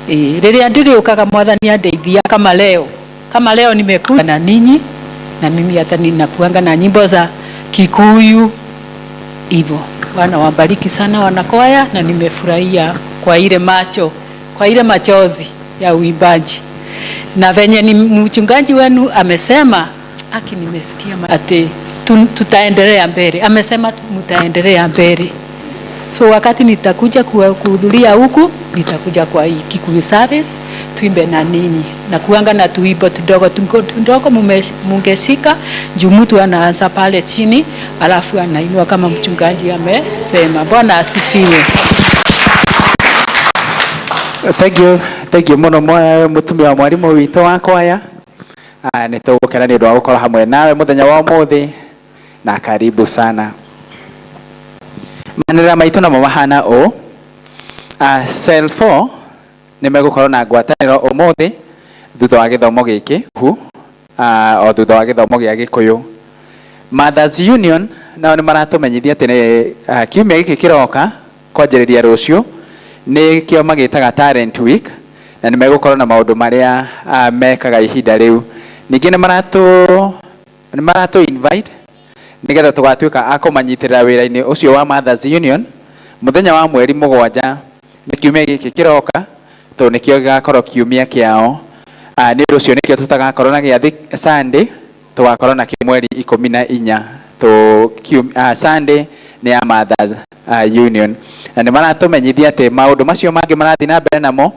Ĩĩ rĩrĩa ndĩrĩũkaga Mwathani andeithia, kama leo nimekuja na ninyi, na mimi hata ninakuanga na nyimbo za Kikuyu hivyo. Bwana wabariki sana wanakwaya, na nimefurahia kwa ile macho, kwa ile machozi ya uimbaji, na venye ni mchungaji wenu amesema, aki nimesikia ati tutaendelea mbele. Amesema mtaendelea mbele. So wakati nitakuja kuhudhuria huku, nitakuja kwa hii Kikuyu service tuimbe na ninyi, na kuanga na tuimbo tudogo tudogo mungeshika juu mtu anaanza pale chini alafu anainua kama mchungaji amesema. Bwana asifiwe. Thank you, thank you muno mutumia wa mwarimu witũ wa kwaya. Nĩ tũgũkena nĩ ũndũ wa gũkorwo hamwe nawe mũthenya wa ũmũthĩ, na karibu sana. Manĩrĩra maitũ namo mahana ũũ: Cell 4 nĩ megũkorwo na ngwatanĩro ũmũthĩ thutha wa gĩthomo gĩkĩ hu o thutha wa gĩthomo gĩa Gĩkũyũ. Mothers Union nao nĩ maratũmenyithia atĩ nĩ kiumia gĩkĩ kĩroka kwanjĩrĩria rũciũ nĩ kĩo magĩtaga Talent Week, na nĩ megũkorwo na maũndũ marĩa mekaga ihinda rĩu. Ningĩ nĩ maratũ invite nĩgetha tũgatuĩka a kũmanyitĩrĩra wĩra-inĩ ũcio wa Mothers Union mũthenya wa mweri 7, nĩ kiumia gĩkĩ kĩroka, tondũ nĩkĩo gĩgakorwo kiumia kĩao. Nĩ ũndũ ũcio nĩkĩo tũtagakorwo na gĩathĩ Sunday, tũgakorwo nakĩo mweri 14 Sunday nĩ ya Mothers Union. Na nĩ maratũmenyithia atĩ maũndũ macio mangĩ marathiĩ na mbere namo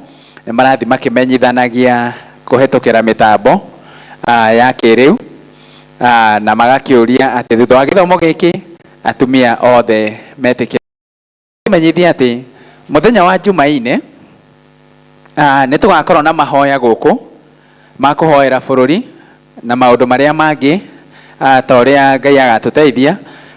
nĩ marathiĩ makĩmenyithanagia kũhetũkĩra mĩtambo ya kĩrĩu, na magakĩũria atĩ thutha wa gĩthomo gĩkĩ atumia othe metĩkĩre menyithia atĩ mũthenya wa Jumaine nĩ tũgakorwo na mahoya gũkũ ma kũhoera bũrũri na maũndũ marĩa mangĩ ta ũrĩa Ngai agatũteithia,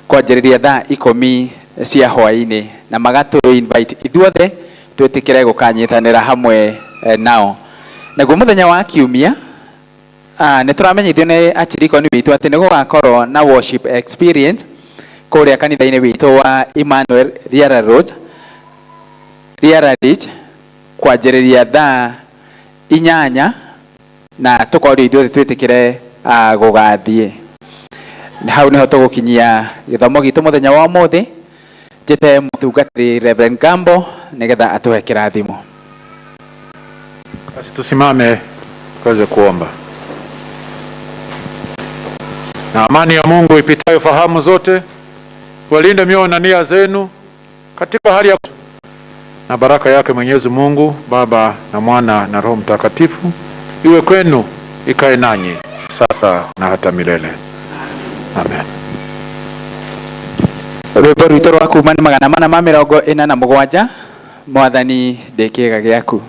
kwanjĩrĩria thaa 10 cia hwaĩ-inĩ, na magatũ invite ithuothe twĩtĩkĩre gũkanyitanĩra hamwe nao. Naguo mũthenya wa kiumia nĩ tũramenyithio nĩ achirikoni witũ atĩ nĩ gũgakorwo na worship experience kũrĩa kanitha-inĩ witũ wa Emmanuel, Riara Road, Riara Ridge, kwanjĩrĩria thaa 8, na tũkorio ithuothe twĩtĩkĩre gũgathiĩ. Hau nĩho tũgũkinyia gĩthomo gitũ mũthenya wa ũmũthĩ. Njĩte mũtungatĩri Reverend Gambo nĩgetha atũhe kĩrathimo. Basi tusimame tuweze kuomba. Na amani ya Mungu ipitayo fahamu zote walinde mioyo na nia zenu katika hali ya na baraka yake Mwenyezi Mungu Baba na Mwana na Roho Mtakatifu iwe kwenu, ikae nanyi sasa na hata milele. Amen. Rwĩmbo rwitũ rwa kuma nĩ 447, Mwathani ndĩ kĩĩga gĩaku.